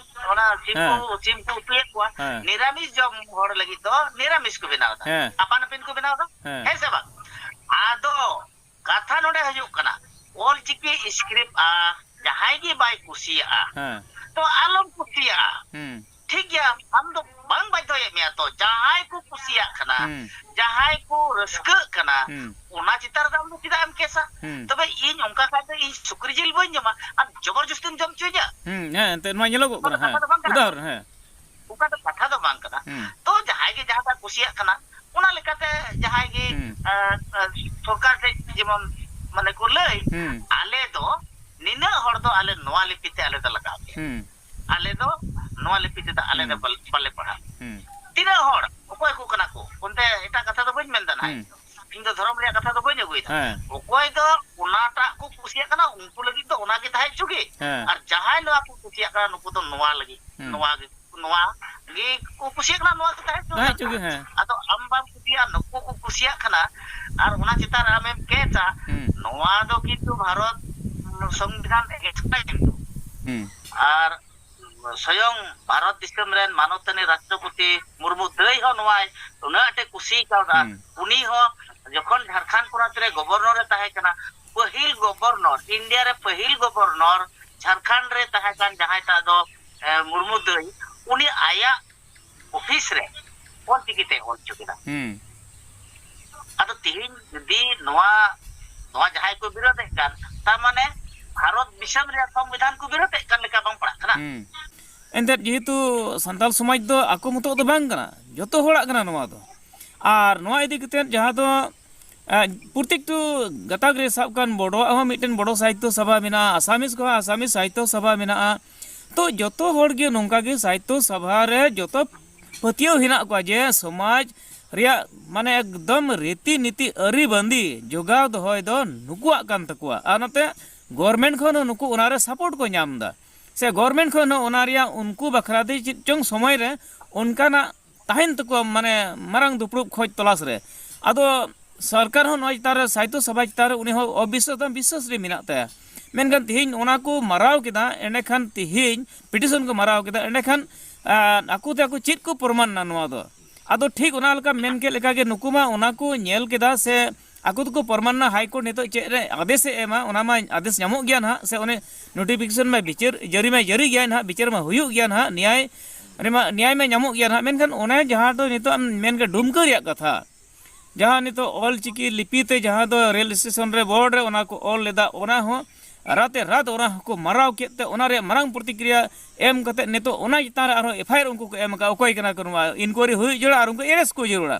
ᱚᱱᱟ ᱥᱤᱢ ᱠᱚ, ᱦᱮᱸ᱾ ᱥᱤᱢ ᱠᱚ ᱩᱛᱩᱭᱮᱫ ᱠᱚᱣᱟ, ᱦᱮᱸ᱾ ᱱᱤᱨᱟᱢᱤᱥ ᱡᱚᱢ ᱦᱚᱲ ᱞᱟᱹᱜᱤᱫ ᱫᱚ ᱱᱤᱨᱟᱢᱤᱥ ᱠᱚ ᱵᱮᱱᱟᱣ ᱮᱫᱟ, ᱦᱮᱸ᱾ ᱟᱯᱟᱱ ᱟᱹᱯᱤᱱ ᱠᱚ ᱵᱮᱱᱟᱣ ᱮᱫᱟ, ᱦᱮᱸ᱾ ᱦᱮᱸ ᱥᱮ ᱵᱟᱝ? ᱟᱫᱚ ᱠᱟᱛᱷᱟ ᱱᱚᱰᱮ ᱦᱤᱡᱩᱜ ᱠᱟᱱᱟ, ᱚᱞ ᱪᱤᱠᱤ ᱥᱠᱨᱤᱯᱴ ᱟ ᱡᱟᱦᱟᱸᱭ ᱜᱮ ᱵᱟᱭ ᱠᱩᱥᱤᱭᱟᱜᱼᱟ, ᱦᱮᱸ᱾ ᱛᱚ ᱟᱞᱚᱢ ᱠᱩᱥᱤᱭᱟᱜᱼᱟ᱾ ᱦᱩᱸ᱾ ᱴᱷᱤᱠ ᱜᱮᱭᱟ, ᱟᱢ ᱫᱚ ᱵᱟᱝ ᱵᱟᱫᱽᱫᱷᱚᱭᱮᱫ ᱢᱮᱭᱟ ᱛᱚ, ᱡᱟᱦᱟᱸᱭ ᱠᱚ ᱠᱩᱥᱤᱭᱟᱜ ᱠᱟᱱᱟ, ᱦᱩᱸ᱾ ᱡᱟᱦᱟᱸᱭ ᱠᱚ ᱨᱟᱹᱥᱠᱟᱹᱜ ᱠᱟᱱᱟ, ᱦᱩᱸ᱾ ᱚᱱᱟ ᱪᱮᱛᱟᱱ ᱨᱮ ᱟᱢ ᱫᱚ ᱪᱮᱫᱟᱜ ᱮᱢ ᱠᱮᱥᱟ? ᱦᱩᱸ᱾ ᱛᱚᱵᱮ ᱤᱧ ᱚᱱᱠᱟ ᱠᱷᱟᱡ ᱫᱚ ᱤᱧ ᱥᱩᱠᱨᱤ ᱡᱤᱞ ᱵᱟᱹᱧ ᱡᱚᱢᱟ, ᱟᱢ ᱡᱚᱵᱚᱨᱡᱚᱥᱛᱤᱢ ᱡᱚᱢ ᱦᱚᱪᱚᱧᱟ? ᱦᱩᱸ, ᱦᱮᱸ, ᱮᱱᱛᱮᱫ ᱱᱚᱣᱟ ᱧᱮᱞᱚᱜᱚᱜ ᱚᱱᱟ ᱠᱟᱱᱟ, ᱫᱚ ᱦᱮᱸ᱾ ᱠᱟᱛᱷᱟ ᱫᱚ ᱵᱟᱝ ᱠᱟᱱᱟ᱾ ᱩᱫᱟᱦᱚᱨᱚᱱ, ᱦᱮᱸ᱾ ᱚᱱᱠᱟ ᱫᱚ ᱠᱟᱛᱷᱟ ᱫᱚ ᱵᱟᱝ ᱠᱟᱱᱟ᱾ ᱦᱩᱸ᱾ ᱛᱚ ᱡᱟᱦᱟᱸᱭ ᱜᱮ ᱡᱟᱦᱟᱸᱴᱟᱜ ᱠᱩᱥᱤᱭᱟᱜ ᱠᱟᱱᱟ, ᱚᱱᱟ ᱞᱮᱠᱟᱛᱮ ᱡᱟᱦᱟᱸᱭ ᱜᱮ, ᱦᱩᱸ᱾ ᱮ, ᱮ, ᱥᱚᱨᱠᱟᱨ ᱴᱷᱮᱡ ᱡᱮᱢᱚᱱ ᱢᱟᱱᱮ ᱠᱚ ᱞᱟᱹᱭ, ᱦᱩᱸ᱾ ᱟᱞᱮ ᱫᱚ ᱱᱤᱱᱟᱹᱜ ᱦᱚᱲ ᱫᱚ ᱟᱞᱮ ᱱᱚᱣᱟ ᱞᱤᱯᱤ ᱛᱮ ᱟᱞᱮ ᱫᱚ ᱞᱟᱜᱟᱣ ᱞᱮᱭᱟ᱾ ᱦᱩᱸ᱾ ᱟᱞᱮ ᱫᱚ ᱱᱚᱣᱟ ᱞᱤᱯᱤ ᱛᱮᱫᱚ ᱟᱞᱮ ᱫᱚ ᱦᱩᱸ᱾ ᱵᱟᱞ-, ᱵᱟᱞᱮ ᱯᱟᱲᱦᱟᱜ᱾ ᱦᱩᱸ᱾ ᱛᱤᱱᱟᱹᱜ ᱦᱚᱲ ᱚᱠᱚᱭ ᱠᱚ ᱠᱟᱱᱟ ᱠᱚ? ᱚᱱᱛᱮ ᱮᱴᱟᱜ ᱠᱟᱛᱷᱟ ᱫᱚ ᱵᱟᱹᱧ ᱢᱮᱱᱫᱟ ᱱᱟᱦᱟᱜ᱾ ᱦᱩᱸ᱾ ᱤᱧ ᱫᱚ ᱫᱷᱚᱨᱚᱢ ᱨᱮᱭᱟᱜ ᱠᱟᱛᱷᱟ ᱫᱚ ᱵᱟᱹᱧ ᱟᱹᱜᱩᱭᱮᱫᱟ᱾ ᱦᱮᱸ᱾ ᱚᱠᱚᱭ ᱫᱚ ᱚᱱᱟᱴᱟᱜ ᱠᱚ ᱠᱩᱥᱤᱭᱟᱜ ᱠᱟᱱᱟ, ᱩᱱᱠᱩ ᱞᱟᱹᱜᱤᱫ ᱫᱚ ᱚᱱᱟ ᱜᱮ ᱛᱟᱦᱮᱸ ᱦᱚᱪᱚ ᱜᱮ᱾ ᱦᱮᱸ᱾ ᱟᱨ ᱡᱟᱦᱟᱸᱭ ᱱᱚᱣᱟ ᱠᱚ ᱠᱩᱥᱤᱭᱟᱜ ᱠᱟᱱᱟ, ᱱᱩᱠᱩ ᱫᱚ ᱱᱚᱣᱟ ᱞᱟᱹᱜᱤᱫ, ᱦᱩᱸ᱾ ᱱᱚᱣᱟ ᱜᱮ, ᱱᱚᱣᱟ ᱜᱮ ᱠᱚ ᱠᱩᱥᱤᱭᱟᱜ ᱠᱟᱱᱟ, ᱱᱚᱣᱟ ᱜᱮ ᱛᱟᱦᱮᱸ ᱦᱚᱪᱚ ᱛᱟᱦᱮᱸ ᱦᱚᱪᱚ ᱜᱮ, ᱦᱮᱸ᱾ ᱟᱫᱚ ᱟᱢ ᱵᱟᱢ ᱠᱩᱥᱤᱭᱟᱜᱼᱟ, ᱱᱩᱠᱩ ᱠᱚ ᱠᱩᱥᱤᱭᱟᱜ ᱠᱟᱱᱟ, ᱟᱨ ᱚᱱᱟ ᱪᱮᱛᱟᱱ ᱨᱮ ᱟᱢᱮᱢ ᱠᱮᱥᱟ, ᱦᱩᱸ᱾ ᱱᱚᱣᱟ ᱫᱚ ᱠᱤᱱᱛᱩ ᱵᱷᱟᱨᱚᱛ ᱥᱚᱝᱵᱤᱫᱷᱟᱱ against ᱠᱟᱱᱟ ᱠᱤᱱᱛᱩ᱾ ᱦᱩᱸ᱾ ᱟᱨ ᱥᱚᱭᱚᱝ ᱵᱷᱟᱨᱚᱛ ᱫᱤᱥᱚᱢ ᱨᱮᱱ ᱢᱟᱱᱚᱛᱟᱱᱤ ᱨᱟᱥᱴᱨᱚᱯᱚᱛᱤ ᱢᱩᱨᱢᱩ ᱫᱟᱹᱭ ᱦᱚᱸ ᱱᱚᱣᱟᱭ ᱩᱱᱟᱹᱜ ᱟᱸᱴᱮ ᱠᱩᱥᱤ ᱠᱟᱣᱫᱟ᱾ ᱦᱩᱸ᱾ ᱩᱱᱤ ᱦᱚᱸ ᱡᱚᱠᱷᱚᱱ ᱡᱷᱟᱲᱠᱷᱚᱸᱰ ᱯᱚᱱᱚᱛ ᱨᱮ ᱜᱚᱵᱚᱨᱱᱚᱨ ᱮ ᱛᱟᱦᱮᱸ ᱠᱟᱱᱟ, ᱯᱟᱹᱦᱤᱞ ᱜᱚᱵᱚᱨᱱᱚᱨ, ᱤᱱᱰᱤᱭᱟ ᱨᱮ ᱯᱟᱹᱦᱤᱞ ᱜᱚᱵᱚᱨᱱᱚᱨ ᱡᱷᱟᱲᱠᱷᱚᱸᱰ ᱨᱮ ᱛᱟᱦᱮᱸ ᱠᱟᱱ ᱡᱟᱦᱟᱸᱭ ᱴᱟᱜ ᱫᱚ, ᱮ, ᱢᱩᱨᱢᱩ ᱫᱟᱹᱭ, ᱩᱱᱤ ᱟᱭᱟᱜ ᱚᱯᱷᱤᱥ ᱨᱮ ᱚᱞᱪᱤᱠᱤ ᱛᱮ ᱚᱞ ᱦᱚᱪᱚ ᱠᱮᱫᱟ᱾ ᱦᱩᱸ᱾ ᱟᱫᱚ ᱛᱤᱦᱤᱧ ᱡᱩᱫᱤ ᱱᱚᱣᱟ, ᱱᱚᱣᱟ ᱡᱟᱦᱟᱸᱭ ᱠᱚ ᱵᱤᱨᱳᱫᱷᱮᱫ ᱠᱟᱱ, ᱛᱟᱨ ᱢᱟᱱᱮ ᱵᱷᱟᱨᱚᱛ ᱫᱤᱥᱚᱢ ᱨᱮᱭᱟᱜ ᱥᱚᱝᱵᱤᱫᱷᱟᱱ ᱠᱚ ᱵᱤᱨᱳᱫᱷᱮᱫ ᱠᱟᱱ ᱞᱮᱠᱟ ᱵᱟᱝ ᱯᱟᱲᱟᱜ ᱠᱟᱱᱟ? ᱦᱩᱸ᱾ ᱮᱱᱛᱮᱫ ᱡᱮᱦᱮᱛᱩ ᱥᱟᱱᱛᱟᱞ ᱥᱚᱢᱟᱡᱽ ᱫᱚ ᱟᱠᱚ ᱢᱚᱛᱚ ᱫᱚ ᱵᱟᱝ ᱠᱟᱱᱟ, ᱡᱚᱛᱚ ᱦᱚᱲᱟᱜ ᱠᱟᱱᱟ ᱱᱚᱣᱟ ᱫᱚ᱾ ᱟᱨ ᱱᱚᱣᱟ ᱤᱫᱤ ᱠᱟᱛᱮᱫ ᱡᱟᱦᱟᱸ ᱫᱚ, ᱮ, ᱯᱨᱚᱛᱮᱠᱴᱩ ᱜᱟᱛᱟᱠ ᱨᱮ ᱥᱟᱵ ᱠᱟᱱ ᱵᱚᱰᱚᱣᱟᱜ ᱦᱚᱸ ᱢᱤᱫᱴᱮᱱ ᱵᱚᱰᱚ ᱥᱟᱦᱤᱛᱛᱚ ᱥᱚᱵᱷᱟ ᱢᱮᱱᱟᱜᱼᱟ, ᱟᱥᱟᱢᱤᱥ ᱠᱚᱣᱟᱜ ᱟᱥᱟᱢᱤᱥ ᱥᱟᱦᱤᱛᱛᱚ ᱥᱚᱵᱷᱟ ᱢᱮᱱᱟᱜᱼᱟ᱾ ᱛᱚ ᱡᱚᱛᱚ ᱦᱚᱲ ᱜᱮ ᱱᱚᱝᱠᱟ ᱜᱮ ᱥᱟᱦᱤᱛᱛᱚ ᱥᱚᱵᱷᱟ ᱨᱮ ᱡᱚᱛᱚ ᱯᱟᱹᱛᱭᱟᱹᱣ ᱦᱮᱱᱟᱜ ᱠᱚᱣᱟ ᱡᱮ ᱥᱚᱢᱟᱡᱽ ᱨᱮᱭᱟᱜ ᱢᱟᱱᱮ ᱮᱠᱫᱚᱢ ᱨᱤᱛᱤ ᱱᱤᱛᱤ ᱟᱹᱨᱤ ᱵᱟᱸᱫᱤ ᱡᱚᱜᱟᱣ ᱫᱚᱦᱚᱭ ᱫᱚ ᱱᱩᱠᱩᱣᱟᱜ ᱠᱟᱱ ᱛᱟᱠᱚᱣᱟ᱾ ᱟᱨ ᱱᱚᱛᱮ ᱜᱚᱨᱢᱮᱱᱴ ᱠᱷᱚᱱ ᱦᱚᱸ ᱱᱩᱠᱩ ᱚᱱᱟᱨᱮ ᱥᱟᱯᱳᱨᱴ ᱠᱚ ᱧᱟᱢ ᱮᱫᱟ, ᱥᱮ ᱜᱚᱨᱢᱮᱱᱴ ᱠᱷᱚᱱ ᱦᱚᱸ ᱚᱱᱟ ᱨᱮᱭᱟᱜ ᱩᱱᱠᱩ ᱵᱟᱠᱷᱨᱟ ᱛᱮ ᱪᱮᱫ ᱪᱚᱝ ᱥᱚᱢᱚᱭ ᱨᱮ ᱚᱱᱠᱟᱱᱟᱜ ᱛᱟᱦᱮᱱ ᱛᱟᱠᱚᱣᱟ, ᱢᱟᱱᱮ ᱢᱟᱨᱟᱝ ᱫᱩᱯᱲᱩᱵ ᱠᱷᱚᱡᱽ ᱛᱚᱞᱟᱥ ᱨᱮ᱾ ᱟᱫᱚ ᱥᱚᱨᱠᱟᱨ ᱦᱚᱸ ᱱᱚᱣᱟ ᱪᱮᱛᱟᱱ ᱨᱮ, ᱥᱟᱦᱤᱛᱛᱚ ᱥᱚᱵᱷᱟ ᱪᱮᱛᱟᱱ ᱨᱮ ᱩᱱᱤ ᱦᱚᱸ ᱚᱵᱤᱥᱥᱟᱥ ᱫᱚ ᱵᱤᱥᱥᱟᱥ ᱨᱮ ᱢᱮᱱᱟᱜ ᱛᱟᱭᱟ᱾ ᱢᱮᱱᱠᱷᱟᱱ ᱛᱮᱦᱮᱧ ᱚᱱᱟ ᱠᱚ ᱢᱟᱨᱟᱣ ᱠᱮᱫᱟ, ᱮᱸᱰᱮᱠᱷᱟᱱ ᱛᱮᱦᱮᱧ ᱯᱤᱴᱤᱥᱚᱱ ᱠᱚ ᱢᱟᱨᱟᱣ ᱠᱮᱫᱟ, ᱮᱸᱰᱮᱠᱷᱟᱱ, ᱟᱸ, ᱟᱠᱚ ᱛᱮ ᱟᱠᱚ ᱪᱮᱫ ᱠᱚ ᱯᱨᱚᱢᱟᱱ ᱱᱟ ᱱᱚᱣᱟ ᱫᱚ? ᱟᱫᱚ ᱴᱷᱤᱠ ᱚᱱᱟ ᱞᱮᱠᱟ ᱢᱮᱱ ᱠᱮᱫ ᱞᱮᱠᱟ ᱜᱮ ᱱᱩᱠᱩ ᱢᱟ ᱚᱱᱟ ᱠᱚ ᱧᱮᱞ ᱠᱮᱫᱟ ᱥᱮ ᱟᱠᱚ ᱫᱚᱠᱚ ᱯᱨᱚᱢᱟᱱ ᱱᱟ, ᱦᱟᱭ ᱠᱳᱨᱴ ᱱᱤᱛᱚᱜ ᱪᱮᱫ ᱨᱮ ᱟᱫᱮᱥ ᱮ ᱮᱢᱟ, ᱚᱱᱟ ᱢᱟ ᱟᱫᱮᱥ ᱧᱟᱢᱚᱜ ᱜᱮᱭᱟ ᱱᱟᱦᱟᱜ, ᱥᱮ ᱚᱱᱮ ᱱᱳᱴᱤᱯᱷᱤᱠᱮᱥᱚᱱ ᱢᱟ ᱵᱤᱪᱟᱹᱨ ᱡᱟᱹᱨᱤ ᱢᱟ ᱡᱟᱹᱨᱤ ᱜᱮᱭᱟ ᱱᱟᱦᱟᱜ, ᱵᱤᱪᱟᱹᱨ ᱢᱟ ᱦᱩᱭᱩᱜ ᱜᱮᱭᱟ ᱱᱟᱦᱟᱜ, ᱱᱮᱭᱟᱭ, ᱚᱱᱮ ᱢᱟ ᱱᱮᱭᱟᱭ ᱢᱟ ᱧᱟᱢᱚᱜ ᱜᱮᱭᱟ ᱱᱟᱦᱟᱜ᱾ ᱢᱮᱱᱠᱷᱟᱱ ᱚᱱᱮ ᱡᱟᱦᱟᱸ ᱫᱚ ᱱᱤᱛᱚᱜ ᱮᱢ ᱢᱮᱱ ᱠᱮᱫ ᱰᱩᱢᱠᱟᱹ ᱨᱮᱭᱟᱜ ᱠᱟᱛᱷᱟ, ᱡᱟᱦᱟᱸ ᱱᱤᱛᱚᱜ ᱚᱞ ᱪᱤᱠᱤ ᱞᱤᱯᱤ ᱛᱮ ᱡᱟᱦᱟᱸ ᱫᱚ ᱨᱮᱞ ᱥᱴᱮᱥᱚᱱ ᱨᱮ ᱵᱳᱨᱰ ᱨᱮ ᱚᱱᱟ ᱠᱚ ᱚᱞ ᱞᱮᱫᱟ, ᱚᱱᱟ ᱦᱚᱸ ᱨᱟᱛᱮ ᱨᱟᱛ ᱚᱱᱟ ᱦᱚᱸᱠᱚ ᱢᱟᱨᱟᱣ ᱠᱮᱫ ᱛᱮ, ᱚᱱᱟ ᱨᱮᱭᱟᱜ ᱢᱟᱨᱟᱝ ᱯᱨᱚᱛᱤᱠᱨᱤᱭᱟ ᱮᱢ ᱠᱟᱛᱮ ᱱᱤᱛᱚᱜ ᱚᱱᱟ ᱪᱮᱛᱟᱱ ᱨᱮ ᱟᱨᱦᱚᱸ ᱮᱯᱷ ᱟᱭ ᱟᱨ ᱩᱱᱠᱩ ᱠᱚ ᱮᱢ ᱟᱠᱟᱫᱼᱟ, ᱚᱠᱚᱭ ᱠᱟᱱᱟ ᱠᱚ ᱱᱚᱣᱟ, ᱤᱱᱠᱩᱭᱟᱨᱤ ᱦᱩᱭᱩᱜ ᱡᱟᱹᱨᱩᱲᱟ ᱟᱨ ᱩᱱᱠᱩ ᱮᱨᱮᱥᱴ ᱠᱚ ᱡᱟᱹᱨᱩᱲᱟ᱾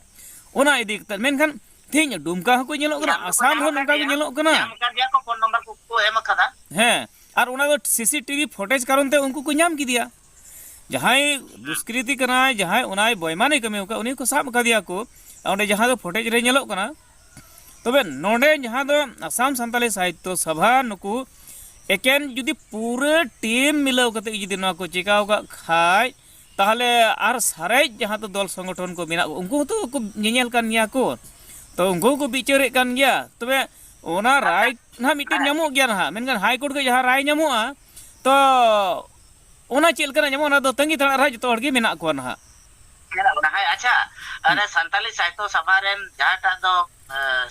ᱚᱱᱟ ᱤᱫᱤ ᱠᱟᱛᱮ ᱢᱮᱱᱠᱷᱟᱱ ᱛᱮᱦᱮᱧ ᱰᱩᱢᱠᱟ ᱦᱚᱸᱠᱚ ᱧᱮᱞᱚᱜ ᱠᱟᱱᱟ, ᱧᱟᱢ ᱫᱚᱠᱚ ᱟᱥᱟᱢ ᱧᱟᱢ ᱦᱚᱸ ᱟᱠᱟᱫ ᱱᱚᱝᱠᱟ ᱜᱮ ᱜᱮᱭᱟ, ᱧᱮᱞᱚᱜ ᱠᱟᱱᱟ᱾ ᱧᱟᱢ ᱟᱠᱟᱫ ᱜᱮᱭᱟ ᱠᱚ, ᱯᱷᱳᱱ ᱱᱟᱢᱵᱟᱨ ᱠᱚᱠᱚ ᱮᱢ ᱟᱠᱟᱫᱟ᱾ ᱦᱮᱸ, ᱟᱨ ᱚᱱᱟ ᱫᱚ ᱥᱤ ᱥᱤ ᱴᱤ ᱵᱷᱤ ᱯᱷᱩᱴᱮᱡᱽ ᱠᱟᱨᱚᱱ ᱛᱮ ᱩᱱᱠᱩ ᱠᱚ ᱧᱟᱢ ᱠᱮᱫᱮᱭᱟ᱾ ᱡᱟᱦᱟᱸᱭ ᱫᱩᱥᱠᱨᱤᱛᱤ ᱠᱟᱱᱟᱭ, ᱡᱟᱦᱟᱸᱭ ᱚᱱᱟᱭ ᱵᱚᱭᱢᱟᱱᱮ ᱠᱟᱹᱢᱤ ᱟᱠᱟᱫ, ᱩᱱᱤ ᱠᱚ ᱥᱟᱵ ᱟᱠᱟᱫᱮᱭᱟ ᱠᱚ᱾ ᱚᱸᱰᱮ ᱡᱟᱦᱟᱸ ᱫᱚ ᱯᱷᱩᱴᱮᱡᱽ ᱨᱮ ᱧᱮᱞᱚᱜ ᱠᱟᱱᱟ, ᱛᱚᱵᱮ ᱱᱚᱰᱮ ᱡᱟᱦᱟᱸ ᱫᱚ ᱟᱥᱟᱢ ᱥᱟᱱᱛᱟᱞᱤ ᱥᱟᱦᱤᱛᱛᱚ ᱥᱚᱵᱷᱟ ᱱᱩᱠᱩ ᱮᱠᱮᱱ ᱡᱩᱫᱤ ᱯᱩᱨᱟᱹ ᱴᱤᱢ ᱢᱤᱞᱟᱹᱣ ᱠᱟᱛᱮ ᱡᱩᱫᱤ ᱱᱚᱣᱟ ᱠᱚ ᱪᱮᱠᱟᱣ ᱠᱟᱜ ᱠᱷᱟᱡ, ᱛᱟᱦᱚᱞᱮ ᱟᱨ ᱥᱟᱨᱮᱡ ᱡᱟᱦᱟᱸ ᱫᱚ ᱫᱚᱞ ᱥᱚᱝᱜᱚᱴᱷᱚᱱ ᱠᱚ ᱢᱮᱱᱟᱜ ᱠᱚ, ᱩᱱᱠᱩ ᱦᱚᱸᱛᱚ ᱠᱚ ᱧᱮᱧᱮᱞ ᱠᱟᱱ ᱜᱮᱭᱟ ᱠᱚ᱾ ᱛᱚ ᱩᱱᱠᱩ ᱦᱚᱸᱠᱚ ᱵᱤᱪᱟᱹᱨᱮᱫ ᱠᱟᱱ ᱜᱮᱭᱟ᱾ ᱛᱚᱵᱮ ᱚᱱᱟ ᱨᱟᱭ ᱱᱟᱦᱟᱜ ᱢᱤᱫᱴᱮᱱ ᱧᱟᱢᱚᱜ ᱜᱮᱭᱟ ᱱᱟᱦᱟᱜ, ᱢᱮᱱᱠᱷᱟᱱ ᱦᱟᱭ ᱠᱳᱨᱴ ᱠᱷᱚᱱ ᱡᱟᱦᱟᱸ ᱨᱟᱭ ᱧᱟᱢᱚᱜᱼᱟ, ᱛᱚ ᱚᱱᱟ ᱪᱮᱫ ᱞᱮᱠᱟᱱᱟᱜ ᱧᱟᱢᱚᱜᱼᱟ, ᱚᱱᱟ ᱫᱚ ᱛᱟᱺᱜᱤ ᱛᱟᱲᱟᱜ ᱨᱮ ᱡᱚᱛᱚ ᱦᱚᱲ ᱜᱮ ᱢᱮᱱᱟᱜ ᱠᱚᱣᱟ ᱱᱟᱦᱟᱜ᱾ ᱧᱮᱞᱚᱜ ᱠᱟᱱᱟ᱾ ᱦᱮᱸ, ᱟᱪᱪᱷᱟ, ᱦᱩᱸ᱾ ᱟᱨᱮ ᱥᱟᱱᱛᱟᱞᱤ ᱥᱟᱦᱤᱛᱛᱚ ᱥᱚᱵᱷᱟ ᱨᱮᱱ ᱡᱟᱦᱟᱸᱴᱟᱜ ᱫᱚ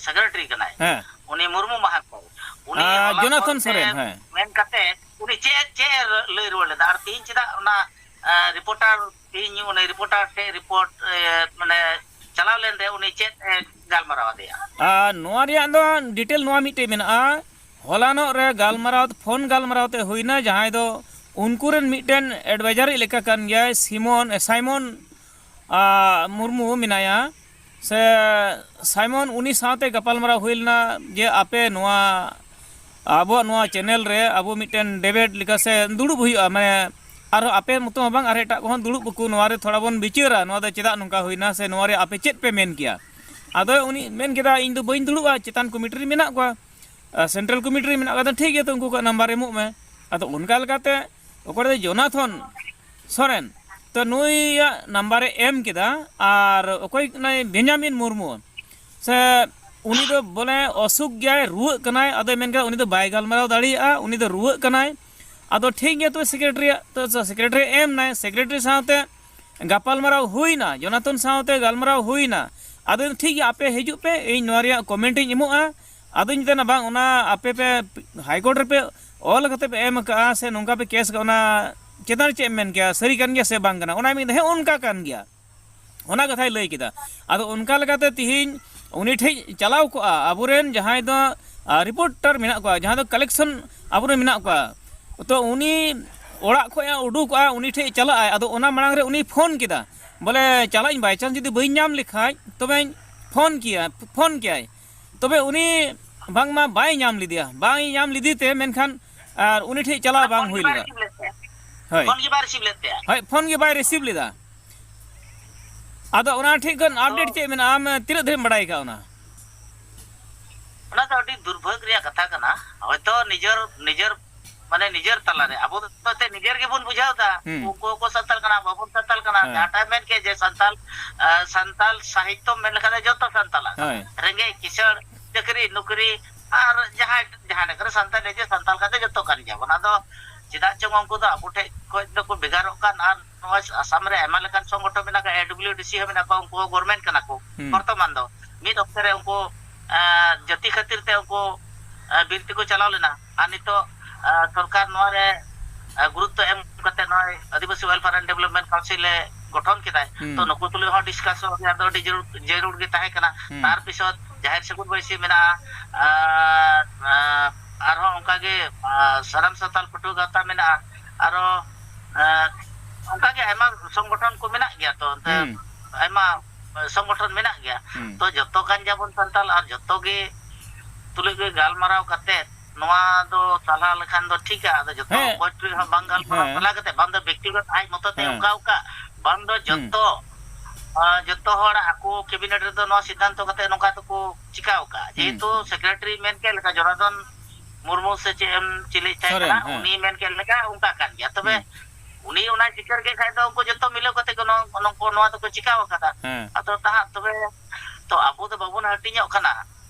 ᱥᱮᱠᱨᱮᱴᱟᱨᱤ ᱠᱟᱱᱟᱭ, ᱦᱮᱸ᱾ ᱩᱱᱤ ᱢᱩᱨᱢᱩ ᱢᱟᱦᱟᱛᱚ, ᱩᱱᱤ ᱟᱨ ᱦᱚᱞᱟ ᱡᱚᱱᱟᱛᱷᱚᱱ ᱠᱷᱚᱱ ᱥᱮ ᱥᱚᱨᱮᱱ, ᱦᱮᱸ᱾ ᱢᱮᱱ ᱠᱟᱛᱮ ᱩᱱᱤ ᱪᱮᱫ ᱪᱮᱫ ᱮ ᱞᱟᱹᱭ ᱨᱩᱣᱟᱹᱲ ᱞᱮᱫᱟ? ᱟᱨ ᱛᱤᱦᱤᱧ ᱪᱮᱫᱟᱜ ᱚᱱᱟ ᱨᱤᱯᱳᱨᱴᱟᱨ, ᱛᱤᱦᱤᱧ ᱩᱱᱤ ᱨᱤᱯᱳᱨᱴᱟᱨ ᱴᱷᱮᱱ ᱨᱤᱯᱳᱨᱴ ᱢᱟᱱᱮ ᱪᱟᱞᱟᱣ ᱞᱮᱱ ᱨᱮ ᱩᱱᱤ ᱪᱮᱫ ᱮ ᱜᱟᱞᱢᱟᱨᱟᱣ ᱟᱫᱮᱭᱟ? ᱟᱨ ᱱᱚᱣᱟ ᱨᱮᱭᱟᱜ ᱫᱚ ᱰᱤᱴᱮᱞ ᱱᱚᱣᱟ ᱢᱤᱫᱴᱮᱡ ᱢᱮᱱᱟᱜᱼᱟ᱾ ᱦᱚᱞᱟᱱᱚᱜ ᱨᱮ ᱜᱟᱞᱢᱟᱨᱟᱣ, ᱯᱷᱳᱱ ᱜᱟᱞᱢᱟᱨᱟᱣ ᱛᱮ ᱦᱩᱭᱱᱟ, ᱡᱟᱦᱟᱸᱭ ᱫᱚ ᱩᱱᱠᱩ ᱨᱮᱱ ᱢᱤᱫᱴᱮᱱ ᱮᱰᱵᱟᱭᱡᱟᱨᱤ ᱞᱮᱠᱟ ᱠᱟᱱ ᱜᱮᱭᱟᱭ, ᱥᱤᱢᱚᱱ, ᱮ, ᱥᱟᱭᱢᱚᱱ, ᱟ, ᱢᱩᱨᱢᱩ ᱢᱮᱱᱟᱭᱟ, ᱥᱮ ᱥᱟᱭᱢᱚᱱ, ᱩᱱᱤ ᱥᱟᱶᱛᱮ ᱜᱟᱯᱟᱞᱢᱟᱨᱟᱣ ᱦᱩᱭ ᱞᱮᱱᱟ ᱡᱮ ᱟᱯᱮ ᱱᱚᱣᱟ ᱟᱵᱚᱣᱟᱜ ᱱᱚᱣᱟ ᱪᱮᱱᱮᱞ ᱨᱮ ᱟᱵᱚ ᱢᱤᱫᱴᱮᱱ ᱰᱤᱵᱮᱴ ᱞᱮᱠᱟ ᱥᱮ ᱫᱩᱲᱩᱵ ᱦᱩᱭᱩᱜᱼᱟ, ᱢᱟᱱᱮ ᱟᱨᱦᱚᱸ ᱟᱯᱮ ᱢᱚᱛᱚ ᱦᱚᱸ ᱵᱟᱝ, ᱟᱨ ᱮᱴᱟᱜ ᱠᱚᱦᱚᱸ ᱫᱩᱲᱩᱵ ᱟᱠᱚ, ᱱᱚᱣᱟ ᱨᱮ ᱛᱷᱚᱲᱟ ᱵᱚᱱ ᱵᱤᱪᱟᱹᱨᱟ, ᱱᱚᱣᱟ ᱫᱚ ᱪᱮᱫᱟᱜ ᱱᱚᱝᱠᱟ ᱦᱩᱭᱱᱟ ᱥᱮ ᱱᱚᱣᱟ ᱨᱮ ᱟᱯᱮ ᱪᱮᱫ ᱯᱮ ᱢᱮᱱ ᱠᱮᱭᱟ? ᱟᱫᱚ ᱩᱱᱤ ᱢᱮᱱ ᱠᱮᱫᱟ, "ᱤᱧ ᱫᱚ ᱵᱟᱹᱧ ᱫᱩᱲᱩᱵᱼᱟ, ᱪᱮᱛᱟᱱ ᱠᱚᱢᱤᱴᱤ ᱨᱮ ᱢᱮᱱᱟᱜ ᱠᱚᱣᱟ, ᱟᱨ ᱥᱮᱱᱴᱨᱟᱞ ᱠᱚᱢᱤᱴᱤ ᱨᱮ ᱢᱮᱱᱟᱜ ᱠᱚᱣᱟ, ᱟᱫᱚ ᱴᱷᱤᱠ ᱜᱮᱭᱟ, ᱛᱚ ᱩᱱᱠᱩ ᱠᱚᱣᱟᱜ ᱱᱟᱢᱵᱟᱨ ᱮᱢᱚᱜ ᱢᱮ᱾" ᱟᱫᱚ ᱚᱱᱠᱟ ᱞᱮᱠᱟᱛᱮ ᱚᱠᱚᱭ ᱫᱚ ᱡᱚᱱᱟᱛᱷᱚᱱ ᱥᱚᱨᱮᱱ, ᱛᱚ ᱱᱩᱭᱟᱜ ᱱᱟᱢᱵᱟᱨᱮ ᱮᱢ ᱠᱮᱫᱟ, ᱟᱨ ᱚᱠᱚᱭ ᱠᱟᱱᱟᱭ ᱵᱮᱧᱟᱢᱤᱱ ᱢᱩᱨᱢᱩ, ᱥᱮ ᱩᱱᱤ ᱫᱚ ᱵᱚᱞᱮ ᱚᱥᱩᱠ ᱜᱮᱭᱟᱭ, ᱨᱩᱣᱟᱹᱜ ᱠᱟᱱᱟᱭ, ᱟᱫᱚᱭ ᱢᱮᱱ ᱠᱮᱫᱟ ᱩᱱᱤ ᱫᱚ ᱵᱟᱭ ᱜᱟᱞᱢᱟᱨᱟᱣ ᱫᱟᱲᱮᱭᱟᱜᱼᱟ, ᱩᱱᱤ ᱫᱚ ᱨᱩᱣᱟᱹᱜ ᱠᱟᱱᱟᱭ᱾ ᱟᱫᱚ ᱴᱷᱤᱠ ᱜᱮᱭᱟ, ᱛᱚ ᱥᱮᱠᱨᱮᱴᱟᱨᱤᱭᱟᱜ, ᱛᱚ ᱥᱮᱠᱨᱮᱴᱟᱨᱤ ᱮᱢ ᱱᱟᱭ, ᱥᱮᱠᱨᱮᱴᱟᱨᱤ ᱥᱟᱶᱛᱮ ᱜᱟᱯᱟᱞᱢᱟᱨᱟᱣ ᱦᱩᱭᱱᱟ, ᱡᱚᱱᱟᱛᱷᱚᱱ ᱥᱟᱶᱛᱮ ᱜᱟᱞᱢᱟᱨᱟᱣ ᱦᱩᱭᱱᱟ᱾ ᱟᱫᱚ ᱴᱷᱤᱠ ᱜᱮᱭᱟ, ᱟᱯᱮ ᱦᱤᱡᱩᱜ ᱯᱮ, ᱤᱧ ᱱᱚᱣᱟ ᱨᱮᱭᱟᱜ ᱠᱚᱢᱮᱱᱴ ᱤᱧ ᱮᱢᱚᱜᱼᱟ᱾ ᱟᱫᱚᱧ ᱢᱮᱛᱟᱭ ᱠᱟᱱᱟ, "ᱵᱟᱝ, ᱚᱱᱟ ᱟᱯᱮ ᱯᱮ ᱦᱟᱭ ᱠᱳᱨᱴ ᱨᱮᱯᱮ ᱚᱞ ᱠᱟᱛᱮ ᱯᱮ ᱮᱢ ᱟᱠᱟᱫᱼᱟ ᱥᱮ ᱱᱚᱝᱠᱟ ᱯᱮ ᱠᱮᱥ ᱟᱠᱟᱫᱼᱟ, ᱚᱱᱟ ᱪᱮᱛᱟᱱ ᱨᱮ ᱪᱮᱫ ᱮᱢ ᱢᱮᱱ ᱠᱮᱭᱟ, ᱥᱟᱹᱨᱤ ᱠᱟᱱ ᱜᱮᱭᱟ ᱥᱮ ᱵᱟᱝ ᱠᱟᱱᱟ?" ᱚᱱᱟᱭ ᱢᱮᱱᱫᱟ, "ᱦᱮᱸ, ᱚᱱᱠᱟ ᱠᱟᱱ ᱜᱮᱭᱟ᱾" ᱚᱱᱟ ᱠᱟᱛᱷᱟᱭ ᱞᱟᱹᱭ ᱠᱮᱫᱟ᱾ ᱟᱫᱚ ᱚᱱᱠᱟ ᱞᱮᱠᱟᱛᱮ ᱛᱤᱦᱤᱧ ᱩᱱᱤ ᱴᱷᱮᱡ ᱪᱟᱞᱟᱣ ᱠᱚᱜᱼᱟ, ᱟᱵᱚᱨᱮᱱ ᱡᱟᱦᱟᱸᱭ ᱫᱚ, ᱟ, ᱨᱤᱯᱳᱨᱴᱟᱨ ᱢᱮᱱᱟᱜ ᱠᱚᱣᱟ, ᱡᱟᱦᱟᱸ ᱫᱚ ᱠᱟᱞᱮᱠᱥᱚᱱ ᱟᱵᱚᱨᱮᱱ ᱢᱮᱱᱟᱜ ᱠᱚᱣᱟ, ᱛᱚ ᱩᱱᱤ ᱚᱲᱟᱜ ᱠᱷᱚᱡ ᱮ ᱩᱰᱩᱠᱚᱜᱼᱟ, ᱩᱱᱤ ᱴᱷᱮᱡ ᱪᱟᱞᱟᱜᱼᱟᱭ᱾ ᱟᱫᱚ ᱚᱱᱟ ᱢᱟᱲᱟᱝ ᱨᱮ ᱩᱱᱤ ᱯᱷᱳᱱ ᱠᱮᱫᱟ, ᱵᱚᱞᱮ, "ᱪᱟᱞᱟᱜ ᱟᱹᱧ, by chance ᱡᱩᱫᱤ ᱵᱟᱹᱧ ᱧᱟᱢ ᱞᱮᱠᱷᱟᱡ ᱛᱚᱵᱮᱧ ᱯᱷᱳᱱ ᱠᱮᱭᱟ, ᱯᱷᱳᱱ ᱠᱮᱭᱟᱭ᱾" ᱛᱚᱵᱮ ᱩᱱᱤ ᱵᱟᱝᱢᱟ ᱵᱟᱭ ᱧᱟᱢ ᱞᱮᱫᱮᱭᱟ, ᱵᱟᱭ ᱧᱟᱢ ᱞᱮᱫᱮ ᱛᱮ ᱢᱮᱱᱠᱷᱟᱱ ᱟᱨ ᱩᱱᱤ ᱴᱷᱮᱡ ᱪᱟᱞᱟᱣ ᱵᱟᱝ ᱯᱷᱳᱱ ᱜᱮ ᱦᱩᱭ ᱵᱟᱭ ᱞᱮᱱᱟ᱾ ᱨᱤᱥᱤᱵᱷ ᱞᱮᱫ ᱛᱟᱭᱟ᱾ ᱦᱳᱭ᱾ ᱯᱷᱳᱱ ᱜᱮ ᱵᱟᱭ ᱨᱤᱥᱤᱵᱷ ᱞᱮᱫ ᱛᱟᱭᱟ᱾ ᱦᱳᱭ, ᱯᱷᱳᱱ ᱜᱮ ᱵᱟᱭ ᱨᱤᱥᱤᱵᱷ ᱞᱮᱫᱟ᱾ ᱟᱫᱚ ᱚᱱᱟ ᱴᱷᱮᱡ ᱠᱷᱚᱱ ᱛᱚ ᱟᱯᱰᱮᱴ ᱪᱮᱫ ᱢᱮᱱᱟᱜᱼᱟ? ᱟᱢ ᱛᱤᱱᱟᱹᱜ ᱫᱷᱟᱹᱨᱤᱡ ᱮᱢ ᱵᱟᱲᱟᱭ ᱠᱟᱜ ᱚᱱᱟ? ᱚᱱᱟ ᱫᱚ ᱟᱹᱰᱤ ᱫᱩᱨᱵᱷᱟᱹᱜᱽ ᱨᱮᱭᱟᱜ ᱠᱟᱛᱷᱟ ᱠᱟᱱᱟ᱾ ᱦᱚᱭᱛᱚ ᱱᱤᱡᱮᱨ, ᱱᱤᱡᱮᱨ ᱢᱟᱱᱮ ᱱᱤᱡᱮᱨ ᱛᱟᱞᱟᱨᱮ ᱟᱵᱚ ᱫᱚ ᱮᱱᱛᱮ ᱱᱤᱡᱮᱨ ᱜᱮᱵᱚᱱ ᱵᱩᱡᱷᱟᱹᱣ ᱮᱫᱟ᱾ ᱦᱩᱸ᱾ ᱩᱱᱠᱩ ᱦᱚᱸᱠᱚ ᱥᱟᱱᱛᱟᱲ ᱠᱟᱱᱟ, ᱵᱟᱵᱚᱱ ᱥᱟᱱᱛᱟᱲ ᱠᱟᱱᱟ᱾ ᱦᱮᱸ᱾ ᱡᱟᱦᱟᱸᱴᱟᱜ ᱢᱮᱱ ᱠᱮᱫ ᱡᱮ ᱥᱟᱱᱛᱟᱲ, ᱟ, ᱥᱟᱱᱛᱟᱲ ᱥᱟᱦᱤᱛᱛᱚ ᱢᱮᱱ ᱞᱮᱠᱷᱟᱱ ᱫᱚ ᱡᱚᱛᱚ ᱥᱟᱱᱛᱟᱲᱟᱜ ᱠᱟᱱᱟ᱾ ᱦᱳᱭ᱾ ᱨᱮᱸᱜᱮᱡ ᱠᱤᱥᱟᱹᱬ, ᱪᱟᱹᱠᱨᱤ ᱱᱚᱠᱨᱤ, ᱟᱨ ᱡᱟᱦᱟᱸᱭ ᱡᱟᱦᱟᱸ ᱞᱮᱠᱟᱨᱮ ᱥᱟᱱᱛᱟᱲ ᱱᱤᱡᱮ ᱥᱟᱱᱛᱟᱲ ᱠᱟᱛᱮ ᱡᱚᱛᱚ ᱠᱟᱱ ᱜᱮᱭᱟᱵᱚᱱ᱾ ᱟᱫᱚ ᱪᱮᱫᱟᱜ ᱪᱚᱝ ᱩᱱᱠᱩ ᱫᱚ ᱟᱵᱚ ᱴᱷᱮᱡ ᱠᱷᱚᱡ ᱫᱚᱠᱚ ᱵᱷᱮᱜᱟᱨᱚᱜ ᱠᱟᱱ, ᱟᱨ ᱱᱚᱜᱼᱚᱭ ᱟᱥᱟᱢ ᱨᱮ ᱟᱭᱢᱟ ᱞᱮᱠᱟᱱ ᱥᱚᱝᱜᱚᱴᱷᱚᱱ ᱢᱮᱱᱟᱜ ᱠᱚᱣᱟ, ᱮ ᱰᱟᱵᱞᱤᱭᱩ ᱰᱤ ᱥᱤ ᱦᱚᱸ ᱢᱮᱱᱟᱜ ᱠᱚᱣᱟ, ᱩᱱᱠᱩ ᱦᱚᱸ ᱜᱚᱵᱷᱚᱨᱱᱢᱮᱱᱴ ᱠᱟᱱᱟ ᱠᱚ᱾ ᱦᱩᱸ᱾ ᱵᱚᱨᱛᱚᱢᱟᱱ ᱫᱚ ᱢᱤᱫ ᱚᱠᱛᱮ ᱨᱮ ᱩᱱᱠᱩ, ᱮᱸ, ᱡᱟᱹᱛᱤ ᱠᱷᱟᱹᱛᱤᱨ ᱛᱮ ᱩᱱᱠᱩ, ᱮᱸ, ᱵᱤᱨ ᱛᱮᱠᱚ ᱪᱟᱞᱟᱣ ᱞᱮᱱᱟ, ᱟᱨ ᱱᱤᱛᱚᱜ, ᱮᱸ, ᱥᱚᱨᱠᱟᱨ ᱱᱚᱣᱟ ᱨᱮ, ᱮᱸ, ᱜᱩᱨᱩᱛᱛᱚ ᱮᱢ ᱠᱟᱛᱮ ᱱᱚᱜᱼᱚᱭ ᱟᱹᱫᱤᱵᱟᱹᱥᱤ ᱣᱮᱞᱯᱷᱮᱭᱟᱨ ᱮᱱᱰ ᱰᱮᱵᱷᱞᱚᱯᱢᱮᱱᱴ ᱠᱟᱣᱩᱱᱥᱤᱞ ᱮ ᱜᱚᱴᱷᱚᱱ ᱠᱮᱫᱟᱭ᱾ ᱦᱩᱸ᱾ ᱛᱚ ᱱᱩᱠᱩ ᱛᱩᱞᱩᱡ ᱦᱚᱸ ᱰᱤᱥᱠᱟᱥᱚᱱ ᱨᱮᱭᱟᱜ ᱫᱚ ᱟᱹᱰᱤ ᱡᱟᱹᱨᱩᱲ, ᱡᱟᱹᱨᱩᱲ ᱜᱮ ᱛᱟᱦᱮᱸ ᱠᱟᱱᱟ᱾ ᱦᱩᱸ᱾ ᱛᱟᱨ ᱯᱤᱪᱷᱚᱱ ᱡᱟᱦᱮᱨ ᱥᱟᱹᱜᱩᱱ ᱵᱟᱹᱭᱥᱤ ᱢᱮᱱᱟᱜᱼᱟ, ᱟᱨ, ᱟᱨ ᱟᱨᱦᱚᱸ ᱚᱱᱠᱟᱜᱮ, ᱟᱨ ᱥᱟᱱᱟᱢ ᱥᱟᱱᱛᱟᱲ ᱯᱟᱹᱴᱷᱩᱣᱟᱹ ᱜᱟᱶᱛᱟ ᱢᱮᱱᱟᱜᱼᱟ, ᱟᱨᱚ, ᱟᱨ ᱚᱱᱠᱟᱜᱮ ᱟᱭᱢᱟ ᱥᱚᱝᱜᱚᱴᱷᱚᱱ ᱠᱚ ᱢᱮᱱᱟᱜ ᱜᱮᱭᱟ ᱛᱚ, ᱚᱱᱛᱮ ᱦᱩᱸ᱾ ᱟᱭᱢᱟ ᱥᱚᱝᱜᱚᱴᱷᱚᱱ ᱢᱮᱱᱟᱜ ᱜᱮᱭᱟ᱾ ᱦᱩᱸ᱾ ᱛᱚ ᱡᱚᱛᱚ ᱠᱟᱱ ᱜᱮᱭᱟᱵᱚᱱ ᱥᱟᱱᱛᱟᱲ, ᱟᱨ ᱡᱚᱛᱚ ᱜᱮ ᱛᱩᱞᱩᱡ ᱜᱮ ᱜᱟᱞᱢᱟᱨᱟᱣ ᱠᱟᱛᱮ ᱱᱚᱣᱟ ᱫᱚ ᱥᱟᱞᱦᱟ ᱞᱮᱠᱷᱟᱱ ᱫᱚ ᱴᱷᱤᱠᱟ᱾ ᱟᱫᱚ ᱡᱚᱛᱚ ᱦᱮᱸ᱾ ᱚᱠᱚᱭ ᱴᱩᱞᱩᱡ ᱦᱚᱸ ᱵᱟᱝ ᱜᱟᱞᱢᱟᱨᱟᱣ ᱦᱮᱸ᱾ ᱥᱟᱞᱦᱟ ᱠᱟᱛᱮ, ᱵᱟᱝ ᱫᱚ ᱵᱮᱠᱛᱤᱜᱚᱛ ᱟᱡ ᱢᱚᱛᱚ ᱛᱮ ᱦᱮᱸ᱾ ᱚᱱᱠᱟ ᱚᱱᱠᱟ, ᱵᱟᱝ ᱫᱚ ᱦᱩᱸ᱾ ᱡᱚᱛᱚ, ᱟᱨ ᱡᱚᱛᱚ ᱦᱚᱲ ᱟᱠᱚ ᱠᱮᱵᱤᱱᱮᱴ ᱨᱮᱫᱚ ᱱᱚᱣᱟ ᱥᱤᱫᱽᱫᱷᱟᱱᱛᱚ ᱠᱟᱛᱮ ᱱᱚᱝᱠᱟ ᱫᱚᱠᱚ ᱪᱤᱠᱟᱹᱣ ᱠᱟᱜᱼᱟ᱾ ᱦᱩᱸ᱾ ᱡᱮᱦᱮᱛᱩ ᱥᱮᱠᱨᱮᱴᱟᱨᱤ ᱢᱮᱱ ᱠᱮᱫ ᱞᱮᱠᱟ ᱡᱚᱱᱟᱨᱫᱚᱱ ᱢᱩᱨᱢᱩ ᱥᱮ ᱪᱮᱫ ᱮᱢ ᱪᱤᱞᱤ ᱛᱟᱦᱮᱸ ᱥᱚᱨᱮᱱ, ᱠᱟᱱᱟ, ᱦᱮᱸ᱾ ᱩᱱᱤ ᱢᱮᱱ ᱠᱮᱫ ᱞᱮᱠᱟ ᱚᱱᱠᱟ ᱠᱟᱱ ᱜᱮᱭᱟ᱾ ᱛᱚᱵᱮ ᱦᱩᱸ᱾ ᱩᱱᱤ ᱚᱱᱟᱭ ᱥᱤᱠᱟᱹᱨ ᱠᱮᱫ ᱠᱷᱟᱡ ᱫᱚ ᱩᱱᱠᱩ ᱡᱚᱛᱚ ᱢᱤᱞᱟᱹᱣ ᱠᱟᱛᱮ ᱠᱚ ᱱᱚ-, ᱱᱚᱝᱠᱚ ᱱᱚᱣᱟ ᱫᱚᱠᱚ ᱪᱤᱠᱟᱹᱣ ᱟᱠᱟᱫᱟ᱾ ᱦᱮᱸ᱾ ᱟᱫᱚ ᱛᱟᱦᱟᱸᱜ ᱛᱚᱵᱮ ᱛᱚ ᱟᱵᱚ ᱫᱚ ᱵᱟᱵᱚᱱ ᱦᱟᱹᱴᱤᱧᱚᱜ ᱠᱟᱱᱟ᱾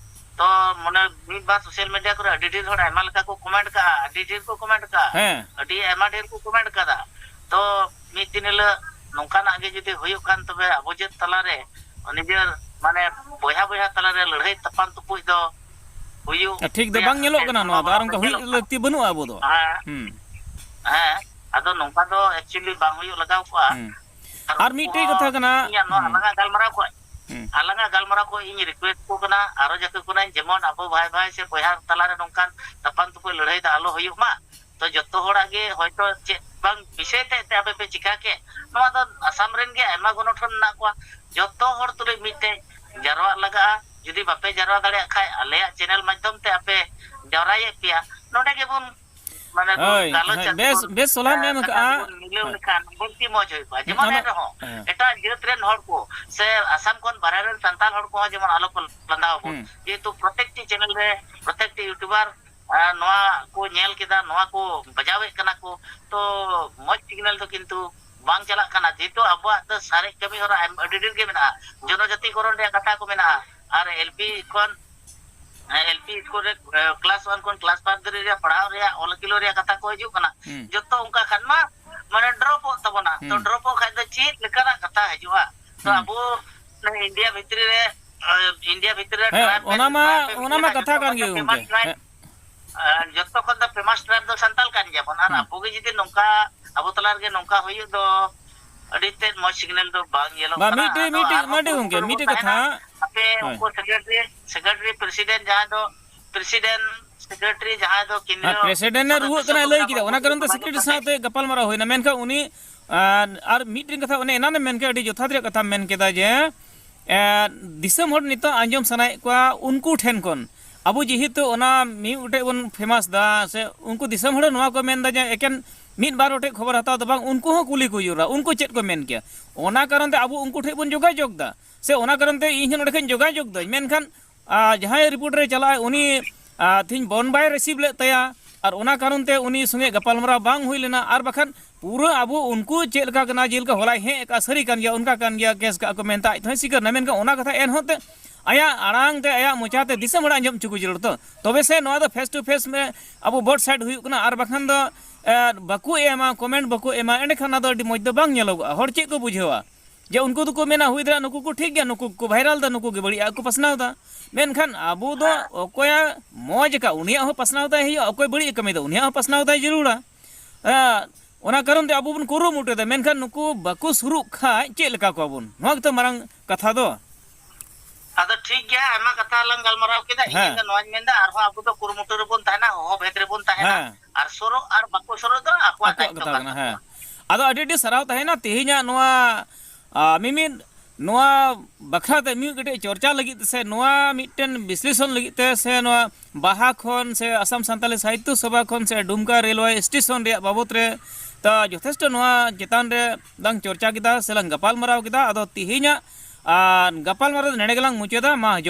ᱛᱚ ᱢᱚᱱᱮ ᱢᱤᱫ ᱵᱟᱨ ᱥᱳᱥᱟᱞ ᱢᱤᱰᱤᱭᱟ ᱠᱚᱨᱮ ᱟᱹᱰᱤ ᱰᱷᱮᱨ ᱦᱚᱲ ᱟᱭᱢᱟ ᱞᱮᱠᱟ ᱠᱚ ᱠᱚᱢᱮᱱᱴ ᱠᱟᱜᱼᱟ, ᱟᱹᱰᱤ ᱰᱷᱮᱨ ᱠᱚ ᱠᱚᱢᱮᱱᱴ ᱠᱟᱜᱼᱟ, ᱦᱮᱸ᱾ ᱟᱹᱰᱤ ᱟᱭᱢᱟ ᱰᱷᱮᱨ ᱠᱚ ᱠᱚᱢᱮᱱᱴ ᱠᱟᱫᱟ᱾ ᱛᱚ ᱢᱤᱫ ᱫᱤᱱ ᱦᱤᱞᱳᱜ ᱱᱚᱝᱠᱟᱱᱟᱜ ᱜᱮ ᱡᱩᱫᱤ ᱦᱩᱭᱩᱜ ᱠᱷᱟᱱ ᱛᱚᱵᱮ ᱟᱵᱚ ᱡᱟᱹᱛ ᱛᱟᱞᱟᱨᱮ ᱱᱤᱡᱮᱨ ᱢᱟᱱᱮ ᱵᱚᱭᱦᱟ ᱵᱚᱭᱦᱟ ᱛᱟᱞᱟᱨᱮ ᱞᱟᱹᱲᱦᱟᱹᱭ ᱛᱟᱯᱟᱢ ᱛᱩᱯᱩᱡ ᱫᱚ ᱦᱩᱭᱩᱜ ᱴᱷᱤᱠ ᱫᱚ ᱨᱮᱭᱟᱜ ᱵᱟᱝ ᱧᱮᱞᱚᱜ ᱠᱟᱱᱟ, ᱱᱚᱣᱟ ᱫᱚ ᱟᱨ ᱚᱱᱠᱟ ᱦᱩᱭᱩᱜ ᱧᱮᱞᱚᱜ ᱠᱟᱱᱟ᱾ ᱞᱟᱹᱠᱛᱤ ᱵᱟᱹᱱᱩᱜᱼᱟ ᱟᱵᱚ ᱫᱚ᱾ ᱦᱮᱸ᱾ ᱦᱩᱸ᱾ ᱦᱮᱸ, ᱟᱫᱚ ᱱᱚᱝᱠᱟ ᱫᱚ actually ᱵᱟᱝ ᱦᱩᱭᱩᱜ ᱞᱟᱜᱟᱣ ᱠᱚᱜᱼᱟ᱾ ᱦᱩᱸ᱾ ᱟᱨ ᱢᱤᱫᱴᱮᱡ ᱠᱟᱛᱷᱟ ᱠᱟᱱᱟ, ᱤᱧᱟᱹᱜ ᱱᱚᱣᱟ ᱦᱩᱸ᱾ ᱟᱞᱟᱝᱟᱜ ᱜᱟᱞᱢᱟᱨᱟᱣ ᱠᱷᱚᱡ, ᱦᱩᱸ᱾ ᱟᱞᱟᱝᱟᱜ ᱜᱟᱞᱢᱟᱨᱟᱣ ᱠᱷᱚᱡ ᱤᱧ ᱨᱤᱠᱩᱭᱮᱥᱴ ᱠᱚ ᱠᱟᱱᱟ, ᱟᱨᱚ ᱡᱟᱠᱮ ᱠᱟᱹᱱᱟᱹᱧ, ᱡᱮᱢᱚᱱ ᱟᱵᱚ ᱵᱷᱟᱭ ᱵᱷᱟᱭ ᱥᱮ ᱵᱚᱭᱦᱟ ᱛᱟᱞᱟᱨᱮ ᱱᱚᱝᱠᱟᱱ ᱛᱟᱯᱟᱢ ᱛᱩᱯᱩᱡ ᱞᱟᱹᱲᱦᱟᱹᱭ ᱫᱚ ᱟᱞᱚ ᱦᱩᱭᱩᱜ ᱢᱟ᱾ ᱛᱚ ᱡᱚᱛᱚ ᱦᱚᱲᱟᱜ ᱜᱮ ᱦᱚᱭᱛᱚ ᱪᱮᱫ ᱵᱟᱝ ᱵᱤᱥᱚᱭ ᱛᱮ ᱮᱱᱛᱮ ᱟᱯᱮ ᱯᱮ ᱪᱤᱠᱟ ᱠᱮᱫ, ᱱᱚᱣᱟ ᱫᱚ ᱟᱥᱟᱢ ᱨᱮᱱ ᱜᱮ ᱟᱭᱢᱟ ᱜᱚᱱᱚᱴᱷᱚᱱ ᱢᱮᱱᱟᱜ ᱠᱚᱣᱟ, ᱡᱚᱛᱚ ᱦᱚᱲ ᱛᱩᱞᱩᱡ ᱢᱤᱫᱴᱮᱡ ᱡᱟᱨᱣᱟᱜ ᱞᱟᱜᱟᱜᱼᱟ᱾ ᱡᱩᱫᱤ ᱵᱟᱯᱮ ᱡᱟᱨᱣᱟ ᱫᱟᱲᱮᱭᱟᱜ ᱠᱷᱟᱡ ᱟᱞᱮᱭᱟᱜ ᱪᱮᱱᱮᱞ ᱢᱟᱫᱽᱫᱷᱚᱢ ᱛᱮ ᱟᱯᱮ ᱡᱟᱣᱨᱟᱭᱮᱫ ᱯᱮᱭᱟ, ᱱᱚᱰᱮ ᱜᱮᱵᱚᱱ ᱢᱟᱱᱮ ᱵᱚᱱ ᱦᱳᱭ, ᱜᱟᱞᱚᱪ ᱦᱳᱭ, ᱟᱨ ᱵᱮᱥ, ᱵᱚᱱ, ᱵᱮᱥ ᱥᱚᱞᱦᱟᱢ ᱮ, ᱮᱢ ᱠᱟᱛᱷᱟ ᱟᱠᱟᱫᱼᱟ᱾ ᱠᱚᱵᱚᱱ ᱢᱤᱞᱟᱹᱣ ᱦᱳᱭ᱾ ᱞᱮᱠᱷᱟᱱ ᱵᱟᱹᱲᱛᱤ ᱢᱚᱡᱽ ᱦᱩᱭ ᱠᱚᱜᱼᱟ᱾ ᱦᱩᱸ, ᱡᱮᱢᱚᱱ ᱟᱫᱚ, ᱮᱱᱨᱮᱦᱚᱸ ᱦᱮᱸ᱾ ᱮᱴᱟᱜ ᱡᱟᱹᱛ ᱨᱮᱱ ᱦᱚᱲ ᱠᱚ ᱥᱮ ᱟᱥᱟᱢ ᱠᱷᱚᱱ ᱵᱟᱦᱨᱮ ᱨᱮᱱ ᱥᱟᱱᱛᱟᱲ ᱦᱚᱲ ᱠᱚᱦᱚᱸ ᱡᱮᱢᱚᱱ ᱟᱞᱚ ᱠᱚ ᱞᱟᱸᱫᱟ ᱟᱵᱚᱱ᱾ ᱦᱩᱸ᱾ ᱡᱮᱦᱮᱛᱩ ᱯᱨᱚᱛᱮᱠᱴᱤ ᱪᱮᱱᱮᱞ ᱨᱮ, ᱯᱨᱚᱛᱮᱠᱴᱤ ᱤᱭᱩᱴᱩᱵᱟᱨ ᱟᱨ ᱱᱚᱣᱟ ᱠᱚ ᱧᱮᱞ ᱠᱮᱫᱟ, ᱱᱚᱣᱟ ᱠᱚ ᱵᱟᱡᱟᱣᱮᱫ ᱠᱟᱱᱟ ᱠᱚ, ᱛᱚ ᱢᱚᱡᱽ ᱥᱤᱜᱽᱱᱟᱞ ᱫᱚ ᱠᱤᱱᱛᱩ ᱵᱟᱝ ᱪᱟᱞᱟᱜ ᱠᱟᱱᱟ, ᱡᱮᱦᱮᱛᱩ ᱟᱵᱚᱣᱟᱜ ᱫᱚ ᱥᱟᱨᱮᱡ ᱠᱟᱹᱢᱤ ᱦᱚᱨᱟ ᱟᱭᱢᱟ, ᱟᱹᱰᱤ ᱰᱷᱮᱨ ᱜᱮ ᱢᱮᱱᱟᱜᱼᱟ᱾ ᱡᱚᱱᱚᱡᱟᱛᱤᱠᱚᱨᱚᱱ ᱨᱮᱭᱟᱜ ᱠᱟᱛᱷᱟ ᱠᱚ ᱢᱮᱱᱟᱜᱼᱟ, ᱟᱨ ᱮᱞ ᱯᱤ ᱠᱷᱚᱱ, ᱮᱞ ᱯᱤ ᱥᱠᱩᱞ ᱨᱮ ᱠᱞᱟᱥ ᱚᱣᱟᱱ ᱠᱷᱚᱱ ᱠᱞᱟᱥ ᱯᱷᱟᱭᱤᱵᱷ ᱫᱷᱟᱹᱨᱤᱡ ᱨᱮᱭᱟᱜ ᱯᱟᱲᱦᱟᱣ ᱨᱮᱭᱟᱜ ᱚᱞ ᱠᱤᱞᱳ ᱨᱮᱭᱟᱜ ᱠᱟᱛᱷᱟ ᱠᱚ ᱦᱤᱡᱩᱜ ᱠᱟᱱᱟ᱾ ᱦᱩᱸ᱾ ᱡᱚᱛᱚ ᱚᱱᱠᱟ ᱠᱷᱟᱱ ᱢᱟ ᱢᱟᱱᱮ ᱰᱨᱚᱯᱚᱜ ᱛᱟᱵᱚᱱᱟ᱾ ᱛᱚ ᱦᱩᱸ᱾ ᱰᱨᱚᱯᱚᱜ ᱠᱷᱟᱡ ᱫᱚ ᱪᱮᱫ ᱞᱮᱠᱟᱱᱟᱜ ᱠᱟᱛᱷᱟ ᱦᱤᱡᱩᱜᱼᱟ? ᱛᱚ ᱦᱩᱸ᱾ ᱟᱵᱚ ᱤᱱᱰᱤᱭᱟ ᱵᱷᱤᱛᱨᱤ ᱨᱮ, ᱤᱱᱰᱤᱭᱟ ᱵᱷᱤᱛᱨᱤ ᱨᱮ ᱦᱮᱸ, ᱴᱨᱟᱭᱤᱵᱽ ᱚᱱᱟ ᱢᱟ, ᱴᱨᱟᱭᱤᱵᱽ ᱚᱱᱟ ᱢᱟ ᱢᱮᱱᱟᱜᱼᱟ, ᱠᱟᱛᱷᱟ ᱡᱚᱛᱚ ᱠᱟᱱ ᱠᱷᱚᱱ ᱜᱮ ᱫᱚ ᱯᱷᱮᱢᱟᱥ ᱜᱚᱢᱠᱮ᱾ ᱴᱨᱟᱭᱤᱵᱽ᱾ ᱦᱮᱸ᱾ ᱟᱨ ᱡᱚᱛᱚ ᱠᱷᱚᱱ ᱫᱚ ᱯᱷᱮᱢᱟᱥ ᱴᱨᱟᱭᱤᱵᱽ ᱫᱚ ᱥᱟᱱᱛᱟᱞ ᱠᱟᱱ ᱜᱮᱭᱟᱵᱚᱱ, ᱟᱨ ᱦᱩᱸ᱾ ᱟᱵᱚ ᱜᱮ ᱡᱩᱫᱤ ᱱᱚᱝᱠᱟ ᱟᱵᱚ ᱛᱟᱞᱟ ᱨᱮᱜᱮ ᱱᱚᱝᱠᱟ ᱦᱩᱭᱩᱜ ᱫᱚ, ᱟᱹᱰᱤ ᱛᱮᱫ ᱢᱚᱡᱽ ᱥᱤᱜᱽᱱᱟᱞ ᱫᱚ ᱵᱟᱝ ᱧᱮᱞᱚᱜ ᱵᱟ, ᱠᱟᱱᱟ᱾ ᱢᱤᱫᱴᱮᱡ, ᱟᱫᱚ ᱢᱤᱫᱴᱮᱡ, ᱟᱨᱦᱚᱸ ᱢᱤᱫᱴᱮᱡ ᱜᱚᱢᱠᱮ, ᱠᱩᱨᱩᱢᱩᱴᱩ ᱨᱮᱵᱚᱱ ᱢᱤᱫᱴᱮᱡ ᱛᱟᱦᱮᱱᱟ᱾ ᱠᱟᱛᱷᱟ, ᱟᱯᱮ ᱦᱳᱭ᱾ ᱩᱱᱠᱩ ᱥᱮᱠᱨᱮᱴᱟᱨᱤ, ᱥᱮᱠᱨᱮᱴᱟᱨᱤ ᱯᱨᱮᱥᱤᱰᱮᱱᱴ ᱡᱟᱦᱟᱸ ᱫᱚ, ᱯᱨᱮᱥᱤᱰᱮᱱᱴ, ᱥᱮᱠᱨᱮᱴᱟᱨᱤ ᱡᱟᱦᱟᱸᱭ ᱫᱚ ᱦᱮᱸ, ᱠᱮᱱᱫᱨᱤᱭᱚ ᱯᱨᱮᱥᱤᱰᱮᱱᱴ ᱮ ᱥᱚᱫᱚᱥᱥᱚ ᱨᱩᱣᱟᱹᱜ ᱠᱟᱱᱟᱭ ᱞᱟᱹᱭ ᱥᱚᱝᱜᱚᱴᱷᱚᱱ ᱠᱮᱫᱟ, ᱚᱱᱟ ᱠᱟᱨᱚᱱ ᱛᱮ ᱚᱱᱟ ᱠᱚ ᱥᱮᱠᱨᱮᱴᱟᱨᱤ ᱠᱟᱛᱷᱟ ᱥᱟᱶᱛᱮ ᱜᱟᱯᱟᱞᱢᱟᱨᱟᱣ ᱦᱩᱭᱱᱟ, ᱢᱮᱱᱠᱷᱟᱱ ᱩᱱᱤ, ᱟᱨ, ᱟᱨ ᱢᱤᱫᱴᱮᱱ ᱠᱟᱛᱷᱟ, ᱚᱱᱮ ᱮᱱᱟᱱᱮᱢ ᱢᱮᱱ ᱠᱮᱫᱟ, ᱟᱹᱰᱤ ᱡᱚᱛᱷᱟᱛ ᱨᱮᱭᱟᱜ ᱠᱟᱛᱷᱟᱢ ᱢᱮᱱ ᱠᱮᱫᱟ ᱡᱮ, ᱮ, ᱫᱤᱥᱚᱢ ᱦᱚᱲ ᱱᱤᱛᱚᱜ ᱟᱸᱡᱚᱢ ᱥᱟᱱᱟᱭᱮᱫ ᱠᱚᱣᱟ ᱩᱱᱠᱩ ᱴᱷᱮᱱ ᱠᱷᱚᱱ᱾ ᱟᱵᱚ ᱡᱮᱦᱮᱛᱩ ᱚᱱᱟ ᱢᱤᱫ ᱜᱚᱴᱮᱡ ᱵᱚᱱ ᱯᱷᱮᱢᱟᱥ ᱫᱟ, ᱥᱮ ᱩᱱᱠᱩ ᱫᱤᱥᱚᱢ ᱦᱚᱲ ᱱᱚᱣᱟ ᱠᱚ ᱢᱮᱱᱫᱟ ᱡᱮ ᱮᱠᱮᱱ ᱢᱤᱫ ᱵᱟᱨ ᱜᱚᱴᱮᱡ ᱠᱷᱚᱵᱚᱨ ᱦᱟᱛᱟᱣ ᱫᱚ ᱵᱟᱝ, ᱩᱱᱠᱩ ᱦᱚᱸ ᱠᱩᱞᱤ ᱠᱚ ᱡᱟᱹᱨᱩᱲᱟ, ᱩᱱᱠᱩ ᱪᱮᱫ ᱠᱚ ᱢᱮᱱ ᱠᱮᱭᱟ᱾ ᱚᱱᱟ ᱠᱟᱨᱚᱱ ᱛᱮ ᱟᱵᱚ ᱩᱱᱠᱩ ᱴᱷᱮᱱ ᱵᱚᱱ ᱡᱳᱜᱟᱡᱳᱜᱽ ᱫᱟ, ᱥᱮ ᱚᱱᱟ ᱠᱟᱨᱚᱱ ᱛᱮ ᱤᱧ ᱦᱚᱸ ᱱᱚᱰᱮ ᱠᱷᱚᱱ ᱡᱳᱜᱟᱡᱳᱜᱽ ᱫᱟᱹᱧ, ᱢᱮᱱᱠᱷᱟᱱ ᱟᱨ ᱡᱟᱦᱟᱸᱭ ᱨᱤᱯᱳᱨᱴ ᱨᱮ ᱪᱟᱞᱟᱜᱼᱟᱭ, ᱩᱱᱤ, ᱟᱨ, ᱛᱮᱦᱮᱧ ᱵᱚᱱ ᱵᱟᱭ ᱨᱤᱥᱤᱵᱷ ᱞᱮᱫ ᱛᱟᱭᱟ, ᱟᱨ ᱚᱱᱟ ᱠᱟᱨᱚᱱ ᱛᱮ ᱩᱱᱤ ᱥᱚᱸᱜᱮ ᱜᱟᱯᱟᱞᱢᱟᱨᱟᱣ ᱵᱟᱝ ᱦᱩᱭ ᱞᱮᱱᱟ᱾ ᱟᱨ ᱵᱟᱠᱷᱟᱱ ᱯᱩᱨᱟᱹ ᱟᱵᱚ ᱩᱱᱠᱩ ᱪᱮᱫ ᱞᱮᱠᱟ ᱠᱟᱱᱟ, ᱡᱮᱞᱮᱠᱟ ᱦᱚᱞᱟᱭ ᱦᱮᱡ ᱟᱠᱟᱫ, ᱥᱟᱹᱨᱤ ᱠᱟᱱ ᱜᱮᱭᱟ, ᱚᱱᱠᱟ ᱠᱟᱱ ᱜᱮᱭᱟ, ᱠᱮᱥ ᱠᱟᱜ ᱠᱚ ᱢᱮᱱᱛᱮ ᱟᱡ ᱛᱮᱦᱚᱸᱭ ᱥᱤᱠᱟᱹᱨ ᱮᱱᱟ᱾ ᱢᱮᱱᱠᱷᱟᱱ ᱚᱱᱟ ᱠᱟᱛᱷᱟ ᱮᱱᱦᱚᱸ ᱛᱮ ᱟᱭᱟᱜ ᱟᱲᱟᱝ ᱛᱮ, ᱟᱭᱟᱜ ᱢᱚᱪᱟ ᱛᱮ ᱫᱤᱥᱚᱢ ᱦᱚᱲ ᱟᱸᱡᱚᱢ ᱦᱚᱪᱚ ᱠᱚ ᱡᱟᱹᱨᱩᱲ ᱛᱚ, ᱛᱚᱵᱮ ᱥᱮ ᱱᱚᱣᱟ ᱫᱚ ᱯᱷᱮᱥ ᱴᱩ ᱯᱷᱮᱥ ᱢᱮ ᱟᱵᱚ ᱵᱳᱛᱷ ᱥᱟᱭᱤᱰ ᱦᱩᱭᱩᱜ ᱠᱟᱱᱟ᱾ ᱟᱨ ᱵᱟᱠᱷᱟᱱ ᱫᱚ, ᱮ, ᱵᱟᱠᱚ ᱮᱢᱟ, ᱠᱚᱢᱮᱱᱴ ᱵᱟᱠᱚ ᱮᱢᱟ, ᱮᱸᱰᱮᱠᱷᱟᱱ ᱚᱱᱟ ᱫᱚ ᱟᱹᱰᱤ ᱢᱚᱡᱽ ᱫᱚ ᱵᱟᱝ ᱧᱮᱞᱚᱜᱚᱜᱼᱟ᱾ ᱦᱚᱲ ᱪᱮᱫ ᱠᱚ ᱵᱩᱡᱷᱟᱹᱣᱟ? ᱡᱮ ᱩᱱᱠᱩ ᱫᱚᱠᱚ ᱢᱮᱱᱟ, "ᱦᱩᱭ ᱫᱟᱲᱮᱭᱟᱜᱼᱟ ᱱᱩᱠᱩ ᱠᱚ ᱴᱷᱤᱠ ᱜᱮᱭᱟ, ᱱᱩᱠᱩ ᱠᱚ ᱵᱷᱟᱭᱨᱟᱞ ᱫᱟ, ᱱᱩᱠᱩ ᱜᱮ ᱵᱟᱹᱲᱤᱡ ᱟᱜ ᱠᱚ ᱯᱟᱥᱱᱟᱣ ᱫᱟ᱾" ᱢᱮᱱᱠᱷᱟᱱ ᱟᱵᱚ ᱫᱚ ᱚᱠᱚᱭᱟᱜ ᱢᱚᱡᱽ ᱟᱠᱟᱫ, ᱩᱱᱤᱭᱟᱜ ᱦᱚᱸ ᱯᱟᱥᱱᱟᱣ ᱛᱟᱭ ᱦᱩᱭᱩᱜᱼᱟ, ᱚᱠᱚᱭ ᱵᱟᱹᱲᱤᱡ ᱮ ᱠᱟᱹᱢᱤᱭᱮᱫᱟ, ᱩᱱᱤᱭᱟᱜ ᱦᱚᱸ ᱯᱟᱥᱱᱟᱣ ᱛᱟᱭ ᱡᱟᱹᱨᱩᱲᱟ᱾ ᱦᱮᱸ, ᱚᱱᱟ ᱠᱟᱨᱚᱱ ᱛᱮ ᱟᱵᱚ ᱵᱚᱱ ᱠᱩᱨᱩᱢᱩᱴᱩᱭᱮᱫᱟ, ᱢᱮᱱᱠᱷᱟᱱ ᱱᱩᱠᱩ ᱵᱟᱠᱚ ᱥᱩᱨᱩᱜ ᱠᱷᱟᱡ ᱪᱮᱫ ᱞᱮᱠᱟ ᱠᱚᱣᱟ ᱵᱚᱱ? ᱱᱚᱣᱟ ᱜᱮᱛᱚ ᱢᱟᱨᱟᱝ ᱠᱟᱛᱷᱟ ᱫᱚ᱾ ᱟᱫᱚ ᱴᱷᱤᱠ ᱜᱮᱭᱟ, ᱟᱭᱢᱟ ᱠᱟᱛᱷᱟ ᱞᱟᱝ ᱜᱟᱞᱢᱟᱨᱟᱣ ᱠᱮᱫᱟ᱾ ᱤᱧ ᱦᱮᱸ᱾ ᱫᱚ ᱱᱚᱣᱟᱧ ᱢᱮᱱᱫᱟ, ᱟᱨᱦᱚᱸ ᱟᱵᱚ ᱫᱚ ᱠᱩᱨᱩᱢᱩᱴᱩ ᱨᱮᱵᱚᱱ ᱛᱟᱦᱮᱱᱟ, ᱦᱚᱦᱚ ᱵᱷᱮᱫ ᱨᱮᱵᱚᱱ ᱛᱟᱦᱮᱱᱟ᱾ ᱦᱮᱸ᱾ ᱟᱨ ᱥᱩᱨᱩᱜ ᱟᱨ ᱵᱟᱠᱚ ᱥᱩᱨᱩᱜ ᱫᱚ ᱟᱠᱚᱣᱟᱜ ᱟᱠᱚᱣᱟᱜ ᱫᱟᱭᱤᱛᱛᱚ ᱠᱟᱛᱷᱟ ᱠᱟᱱ ᱠᱟᱱᱟ, ᱦᱮᱸ᱾ ᱛᱟᱠᱚᱣᱟ᱾ ᱟᱫᱚ ᱟᱹᱰᱤ ᱟᱹᱰᱤ ᱥᱟᱨᱦᱟᱣ ᱛᱟᱦᱮᱱᱟ ᱛᱮᱦᱮᱧᱟᱜ ᱱᱚᱣᱟ, ᱟ, ᱢᱤᱢᱤᱫ ᱱᱚᱣᱟ ᱵᱟᱠᱷᱨᱟ ᱛᱮ ᱢᱤᱫ ᱠᱟᱹᱴᱤᱡ ᱪᱚᱨᱪᱟ ᱞᱟᱹᱜᱤᱫ ᱥᱮ ᱱᱚᱣᱟ ᱢᱤᱫᱴᱮᱱ ᱵᱤᱥᱞᱮᱥᱚᱱ ᱞᱟᱹᱜᱤᱫ ᱛᱮ ᱥᱮ ᱱᱚᱣᱟ ᱵᱟᱦᱟ ᱠᱷᱚᱱ ᱥᱮ ᱟᱥᱟᱢ ᱥᱟᱱᱛᱟᱞᱤ ᱥᱟᱦᱤᱛᱛᱚ ᱥᱚᱵᱷᱟ ᱠᱷᱚᱱ ᱥᱮ ᱰᱩᱢᱠᱟ ᱨᱮᱞᱣᱮ ᱥᱴᱮᱥᱚᱱ ᱨᱮᱭᱟᱜ ᱵᱟᱵᱚᱛ ᱨᱮ ᱛᱚ ᱡᱚᱛᱷᱮᱥᱴᱚ ᱱᱚᱣᱟ ᱪᱮᱛᱟᱱ ᱨᱮ ᱞᱟᱝ ᱪᱚᱨᱪᱟ ᱠᱮᱫᱟ ᱥᱮ ᱞᱟᱝ ᱜᱟᱯᱟᱞᱢᱟᱨᱟᱣ ᱠᱮᱫᱟ᱾ ᱟᱫᱚ ᱛᱮᱦᱮᱧᱟᱜ, ᱟ, ᱜᱟᱯᱟᱞᱢᱟᱨᱟᱣ ᱫᱚ ᱱᱚᱰᱮ ᱜᱮᱞᱟᱝ ᱢᱩᱪᱟᱹᱫᱟ᱾ ᱢᱟ